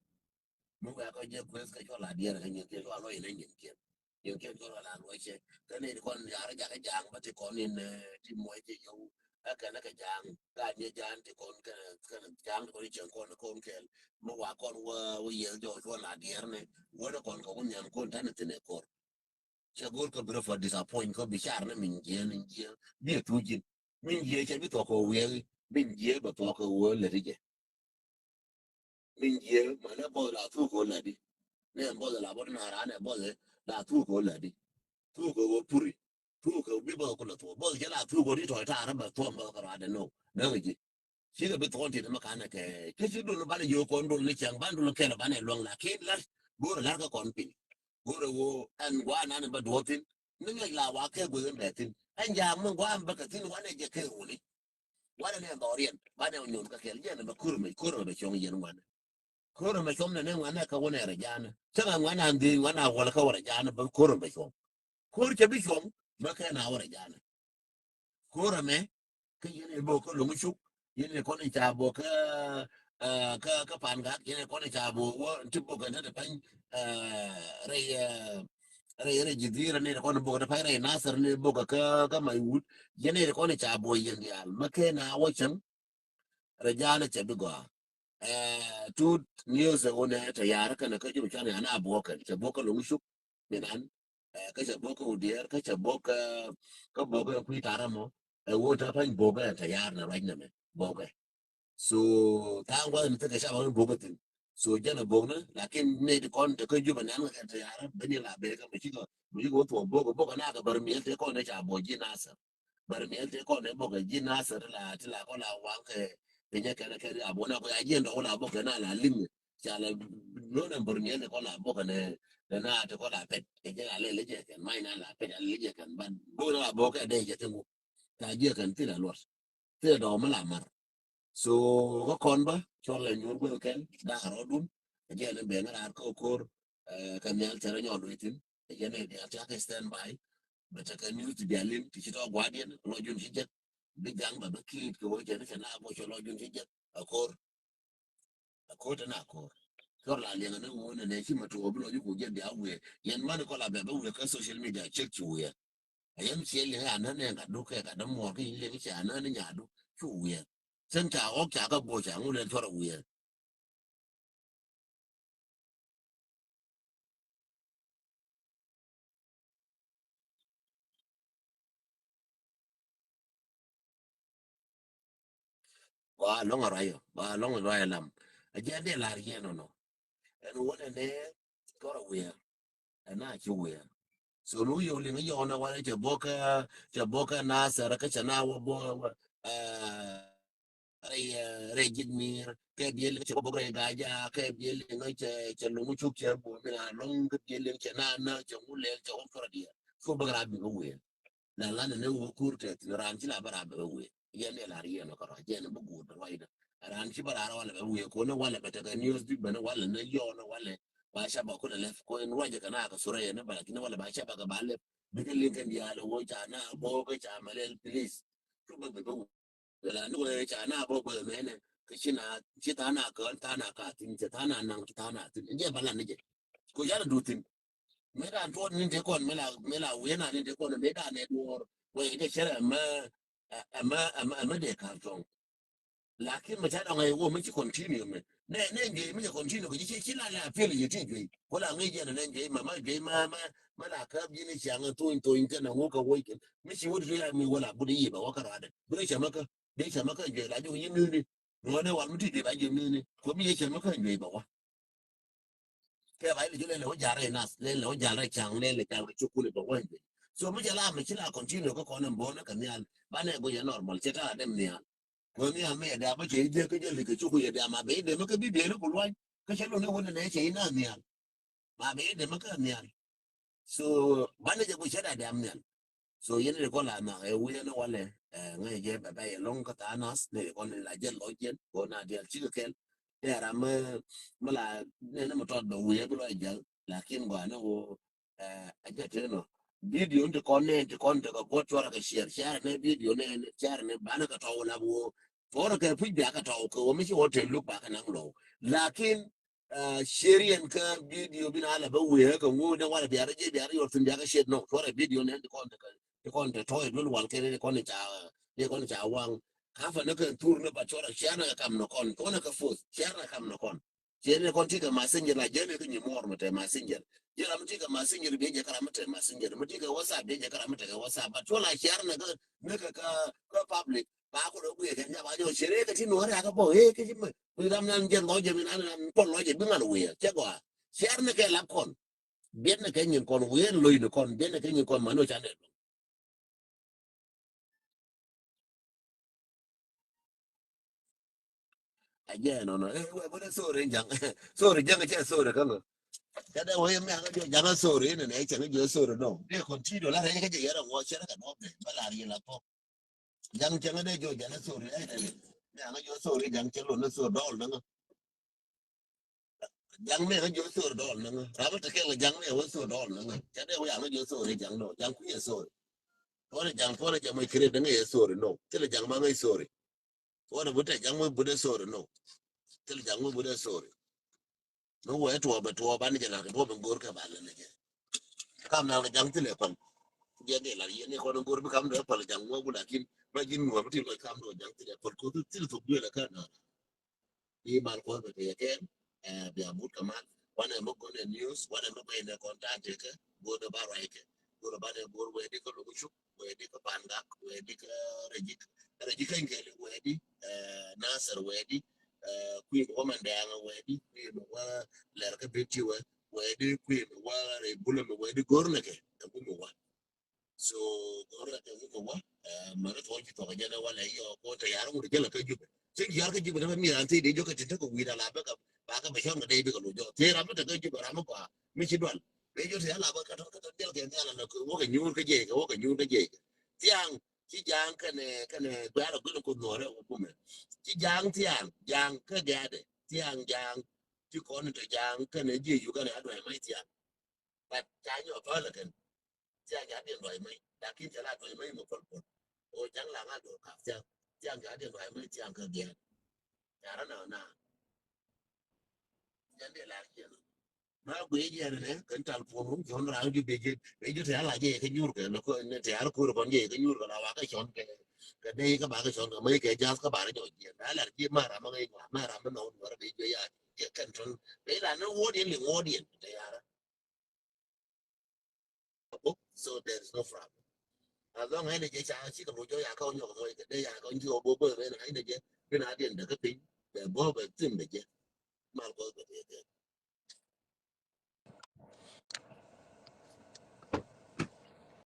Mi wɛɛk kɔ jɛ kueth kɛ cɔl a diɛɛr kɛ nyin kiɛn cɔl a lɔc inɛ nyin kiɛn. Nyin kiɛn cɔl a la luɔc cɛ. Kɛ ni kɔn yar jakä jaŋ bä ti kɔn in, eh, ti muɔc ti yɔw. Ɛ kɛn kɛ jaŋ. Ka ni jaŋ ti kɔn kɛ, kɛ jaŋ ti kɔn in cɛn kɔn kɔn kɛl. Mi wa kɔn wä, wä yɛl jɔw cɔl a diɛɛr ni. Wä ni kɔn kɛ wä nhiam kɔn tan ni thin ɛ kɔr. Cɛ go̱r kä bi rɔ fɔ disappoint kä bi car ni min jiɛ ni jiɛ. Bi ɛ tuuc ji̱n. Min jiɛ cɛ bi thuɔk kɛ wiɛɛk. Min jiɛ bɛ thuɔk kɛ wee lät jɛ. Min jiɛ mɛ nɛ bɔth la thuk kɛ wee lät di. Nɛ bɔth la bɔth na ran nɛ bɔth la thuk kɛ wee lät di. Thuk kɛ wee puri. Thuk kɛ bi bɔth kulɛ thuɔk. Bɔth cɛ la thuk kɛ wee di tɔy taarä bɛ thuɔk bɔth kɛ ran dɛ no. Nɛ kɛ ji̱. Cikɛ bi thuɔ̱ɔ̱n tin mi kanɛ kɛ kɛ ci dul banɛ yio̱o̱k kɔn dul ni cäŋ ban dul kɛl banɛ luäŋ lakin lar go̱o̱rɛ lar kä kɔn piny. Go̱o̱rɛ wo ɛn gua̱a̱ nanɛ bä duɔ̱ɔ̱thin ni ŋäc la wa kɛ gueth in bɛ thin ɛn jaak mi gua̱a̱ mi bä kɛ thin wanɛ jɛ kɛ wuni. Wanɛ nɛ dhɔriɛn banɛ nyon kä kɛl jɛn bä ko̱r mɛ ko̱r mɛ bɛ cɔŋ yɛn wanɛ. Ko̱r mɛ cɔŋ nɛ nɛ wanɛ kä wanɛ rɛ jaanɛ cäŋ ɛ wanɛ an dhiec wanɛ a wäl kä wä rɛ jaanɛ bä ko̱r mɛ cɔŋ. Ko̱r cɛ bi cuɔ̱ŋ bä kɛ na wä rɛ jaanɛ. Ko̱r ɛmɛ kä yɛn ɛ bok kä lo̱ŋ cuk yɛn ɛ kɔn ɛ ca bok kä kä kä pan gak yɛn ɛ kɔn ɛ ca bok wä ti bok ɛn te pany rɛy rɛy rɛy jidhir ni ɛ kɔn ɛ bok te pany rɛy nasir ni ɛ bok kä kä may wut yɛn ɛ kɔn ɛ ca bok yɛn dial mɛ kɛ na wä cɛŋ. Rɛ jaanɛ cɛ bi gɔaa. Tut news ɛ wunɛ tɛ yar kɛnɛ kä jup cuan yan a buɔkɛn cɛ buɔkɛ loŋ cuk. Minan kä cɛ buɔkɛ wudiɛɛr kä cɛ buɔkɛ kä buɔkɛ kui̱ tarä mɔ. Ɛ wun tɛ pany buɔkɛ tɛ yar nɛ ruac nɛmɛ buɔkɛ. So tha̱a̱ŋ gua̱th ni thikɛ ca bä buɔkɛ thin. So jɛn ɛ buɔknɛ lakin nɛ ti kɔn tɛ kä jup ɛ nan kɛ tɛ yar bä ni la bɛ kɛ mɛ cikɛ mɛ cikɛ wä thuɔk buɔkɛ buɔkɛ na kɛ bär miɛl tɛ kɔn tɛ ca buɔk ji̱ nasɛ. Bär miɛl tɛ kɔn ɛ bok ɛ ji̱ nasɛ ti la ti la kɔn la waŋ kɛ kɛ nyɛ kɛn kɛ ri abok na kɔ ya jiɛn dɔk la bok kɛ na la liŋ. Ca la nonɛ bär miɛl tɛ kɔn la bok kɛ nɛ nɛ na ti kɔn la pɛt kɛ jɛ la lɛ lɛ jɛ kɛn mac na la pɛt a lɛ jɛ kɛn ban bok na la bok kɛ dee jɛ ti ŋu. Ca jiɛ kɛn ti la luɔt ti la dɔk mi la mar. So kä kɔn bä cɔl la nyuur guil kɛn dak rɔdun. Jɛ ni ben rar kä ko̱r kɛ nhial tɛrɛ nyɔl wi̱thin. Jɛ ni dial tiak stand by. Bɛ tekɛ news ti dial in ti ci tɔ guardian lɔ jun ci jek. Bi gaŋ bɛ bi kiit kɛ wä jɛ ni cɛ na bɔ cɛ lɔ jun ci jek. A ko̱r a ko̱r tɛ na ko̱r. Cɔr la liɛŋ ni wun ni ne ci ma tuɔ bi lɔ ju ku jɛ dial wiɛ yɛn mani kɔla bɛ bɛ wiɛ kä social media cek ci wiɛ. A yɛn ciɛ liŋ a nän ni ŋa̱t du kɛ gat dämuɔɔr kä yi̱n liŋ cɛ a nän ni nya̱a̱du cu wiɛɛr. Cäŋ ca ɣɔ̱k ca kä bo̱o̱c ca ŋu lɛl cuɔr a wiɛɛr. Ba lɔŋ a ruac ɔ ba lɔŋ a ruac a lam. A jɛ dee lar yɛn ɔnɔ. Ɛn wunɛ nɛ cuɔr a wiɛɛr. Ɛn a ci wiɛɛr. So mi wi̱i̱ yɛ wä liŋ yɔɔnɛ walɛ cɛ bo̱kä cɛ bo̱kä na sɛrɛ kä cɛ na wä bo̱kä rɛy rɛy ji̱t mi̱i̱r kɛ biɛl liŋ cɛ wä bo̱kä rɛy gaja kɛ biɛl liŋ cɛ cɛ luŋ cuk cɛ buɔ mi na luŋ kɛ biɛl liŋ cɛ na na cɛ ŋu lɛl cɛ wä kɔrɔ diɛ. Cu bäk ra bi bä wëë. Na lan ni wä kur tɛ thin ran ci la bä ra bä wëë. Yɛn ni lar yɛn kɔrɔ jɛn bä guur bä ruac dä. Ran ci bä ra ra walɛ bä wëë ko ni walɛ bɛ tekɛ news bi bä ni walɛ ni yɔɔnɛ walɛ. Ba ca ba kulɛ lɛp ko in ruac kɛ na kɛ surɛ yɛn ba lakin walɛ ba ca ba kɛ ba lɛp. Bikɛ liŋ kɛn diaal wä ca na bok ca mɛ lɛl please. Cu bä bɛ bä wä. Wala ni wä ca na bok bä mɛ nɛ kɛ ci na ci tha na kɛ tha na ka thin ci tha na naŋ ci tha na thin jɛ ba la ni jɛ. Ko yala du thin. Mɛ dan tuɔt ni te kɔn mɛ la mɛ la wä na ni te kɔn mɛ dan nɛ duɔr. Wä jɛ cɛ rɛ mɛ ɛmɛ ɛmɛ ɛmɛ de kar tɔŋ. Lakin mɛ ca dɔŋ ɛ wä mɛ ci continue mɛ. Nɛ nɛ ŋgey mɛ ci continue kɛ ci ci la la piɛl yɛ ti juey. Ko la ŋey jɛn nɛ ŋgey mɛ mɛ juey mɛ mɛ mɛ la käp ji̱n i̱ ciaŋ thony thony kɛn ɛ ŋu kɛ woc kɛn. Mɛ ci wä ti ya mi wä la but i̱ ba wä kä ruadɛ. Bi rɛ cɛ mɛ kä. Bi cɛ mɛ kä juey la jɛ wä yi mi̱ni. Ruɔdɛ wal mi ti juey ba jɛ mi̱ni. Ko mi yɛ cɛ mɛ kä juey ba wä. Kɛ ba ilɛ ju lɛ lɛ wä ja̱l rɛy nath lɛ lɛ wä ja̱l rɛy ca̱ŋ lɛ lɛ ja̱l rɛy cukun bɛ wä jɛ. So mi jɛ la mi ci la continue kä kɔn in bon kä nhial banɛ go yɛ normal cɛ ta dem nhial. Kɔ nhial mi yɛ da bä cɛ idhiɛ kä jɛ li kɛ cuku yɛ da ma bɛ idɛ mi kä bi biɛli ku luany kä cɛ luni wun nɛ cɛ ina nhial. Ma bɛ idɛ mi kä nhial. So banɛ jɛ go cɛ da dam nhial. So yɛn ni kɔn la mak ɛ wi̱i̱ ɛn walɛ ɛ ŋäc jɛ bɛ bɛ yɛ lɔŋ kä tha̱a̱ŋ nath ni kɔn la jɛ lɔc jɛn kɔn na diɛl cikɛ kɛl. Tɛ ram mi mi la ni ni mi tɔt bɛ wi̱i̱ ɛ bi lɔc jɛl lakin gɔaa ni wo ɛ a jɛ tëë nɔ. Video ni ti kɔn ni ti kɔn ti kɛ guɔt cuɔrɛ kɛ ciɛɛr ciɛɛr ni video ni ciɛɛr ni banɛ kɛ tɔw la bi wo. Cuɔrɛ kɛ puc bia kɛ tɔw kɛ wo mi ci wo tëë luk ba kɛ naŋ lɔw. Lakin Share yɛn kä video bi na la bä wee kä ŋu ne wala biarä je biarä yor thin biarä shet no. Tore video ne ti kɔn te ti kɔn te toy lul wal kene ti kɔn ca ti kɔn ca waŋ. Ka fa ne kä tur ne ba chora share na kam no kɔn kɔn ka force share na kam no kɔn. Ciɛ ni kɔn ti kɛ messenger la jɛ ni kɛ nyi muɔr mi te messenger. Jɛ ram ti kɛ messenger bi jɛ kɛ ram mi te messenger. Mi ti kɛ WhatsApp bi jɛ kɛ ram mi te kɛ WhatsApp. But cuɔ la share ni kɛ, ni kɛ, kɛ, kɛ public. Ba kɔ dɔ guiɛ kɛ nya ba jɔ share kɛ ti nuɔr ya kɛ bɔ. Eh, kɛ ti mi. Wi ram nan jɛ lɔ jɛ mi nan, nan pɔ lɔ jɛ bi ŋal wiɛ. Cɛ gɔa. Share ni kɛ lap kɔn. Biɛt ni kɛ nyin kɔn wiɛ lo̱c ni kɔn. Biɛt ni kɛ nyin kɔn man wä ca nɛ. A jɛ nɔnɔ. Eh, wɛ, wɛ, sorry, jaŋ. Sorry, jaŋ, cɛ sorry, kaŋ. Kɛ dɛ wɛ, mɛ, ŋa jɔ, jaŋ, sorry, ni nɛ, cɛ ŋa jɔ, sorry, no. Dɛ continue, la, rɛ, kɛ jɛ, yɛrɛ, wɔ, cɛ, rɛ, kɛ, no, bɛ, bɛ, la, ri, la, pɔ. Jaŋ, cɛ, ŋa, dɛ, jɔ, jaŋ, sorry, eh, eh, eh. Mɛ, ŋa jɔ, sorry, jaŋ, cɛ, lo, na, sorry, dɔl, na, ŋa. Jaŋ mɛ ŋa jiɔ thor dɔl ni ŋa. Ram mi te kɛl jaŋ mɛ wä thor dɔl ni ŋa. Ca dee wä yaŋ jiɔ thor jaŋ nɔ. Jaŋ kuiɛ thor. Tuɔnɛ jaŋ tuɔnɛ jaŋ mɛ kire dee ŋa yɛ thor nɔ. Thilɛ jaŋ ma ŋa thor. Tuɔnɛ bu te jaŋ mɛ bu dee thor nɔ. Thilɛ jaŋ mɛ bu dee thor. Ni wee tuɔ bɛ tuɔ ban jɛ lar kɛ duɔ bɛ go̱r kɛ ba lɛ ni jɛ. Kam na jaŋ thilɛ pal. Jɛ dee lar yɛ ni kɔn go̱r bi kam dee pal jaŋ wä bu lakin ma ji̱n ŋuɔ bi ti lɔc kam dee jaŋ thilɛ pal ko thil thok duel ɛ kä na. Bi mal kuɔth bɛ tëë kɛn, eh, bia mut kɛ mal. Wanɛ mi gɔnɛ news, wanɛ mi gɔnɛ contact kɛ, go̱o̱dɛ ba ruac kɛ. Go̱o̱dɛ banɛ go̱o̱r wɛɛdi kä Lo̱k Cuk, wɛɛdi kä Pangak, wɛɛdi kä Rɛjik. Rɛjik kä Inkɛli wɛɛdi, eh, Nasir wɛɛdi, eh, kui̱n wä Mandɛɛŋ wɛɛdi, kui̱n wä Lɛr kä Bit Tiwɛ wɛɛdi, kui̱n wä Rɛy Bulɛ mi wɛɛdi go̱o̱r nɛ kɛ, ɛ gumi wä. So go̱rɛ kɛ wä kɛ wä, eh, mɛrɛ tuɔl ci tuɔk jɛn ɛ walɛ yɔ ko te yar ŋut jɛl kɛ Jubɛ. Cin yar kɛ Jubɛ dɛ mi ran te de jɔ kɛ tin te kɛ wi̱i̱ da la bɛ kɛ ba kɛ bɛ cɔn kɛ dee bi kɛ lo jɔ. Te ram mi te kɛ Jubɛ ram mi gɔaa mi ci dual. Bɛ jɔ te yar la bɛ kɛ tɔ kɛ tɔ jɛl kɛ nhial la kɛ wä kɛ nyuur kɛ jɛy kɛ wä kɛ nyuur kɛ jɛy kɛ. Thiaŋ ci jaŋ kɛnɛ kɛnɛ guɛ̈r a guil kɛ nuɔrɛ wä kumɛ. Ci jaŋ thiaŋ jaŋ kɛ gɛ̈dɛ thiaŋ jaŋ. Ci kɔn in tɔ jaŋ kɛnɛ jiɛ Uganda a duɛ̈ mɛc thiaŋ. But ca nyɔ pälä kɛn. Thiaŋ ca diɛn duɔy mɛny. Lakin cɛ la duɔy mɛny mɛ pɔl pɔl. O jaŋ la ŋa duɔr kap thiaŋ. Thiaŋ ca diɛn duɔy mɛny thiaŋ kä diɛn. Ca rɔ na na. Jɛn diɛ lar jiɛn. Ma guiy jiɛn nɛ kɛn tal puɔn wun jɔn raŋ ju bejɛ. Bejɛ te ala jɛ kɛ nyur kɛ lɔ kɔ nɛ te ar kur kɔn jɛ kɛ nyur kɛ la wa kɛ cɔn kɛ. Kɛ dee kɛ ba kɛ cɔn kɛ mɛny kɛ jath kɛ ba rɛ jɔ jiɛn. Na lar jiɛn ma ram ma ŋɛy ma ram ma nɔ duɔr bejɛ ya. Jɛ kɛn tɔn. Bejɛ la ni wuɔdiɛn li wuɔdiɛn. Te yara. So there is no problem. As long as ni jɛ ca ci kɛ lo jɔ ya ka nyɔk mɔ kɛ de ya ka nji o bo bo ben ai ni jɛ bin a den de ka pin. Bɛ bo bɛ tin de jɛ. Mal ko bɛ de.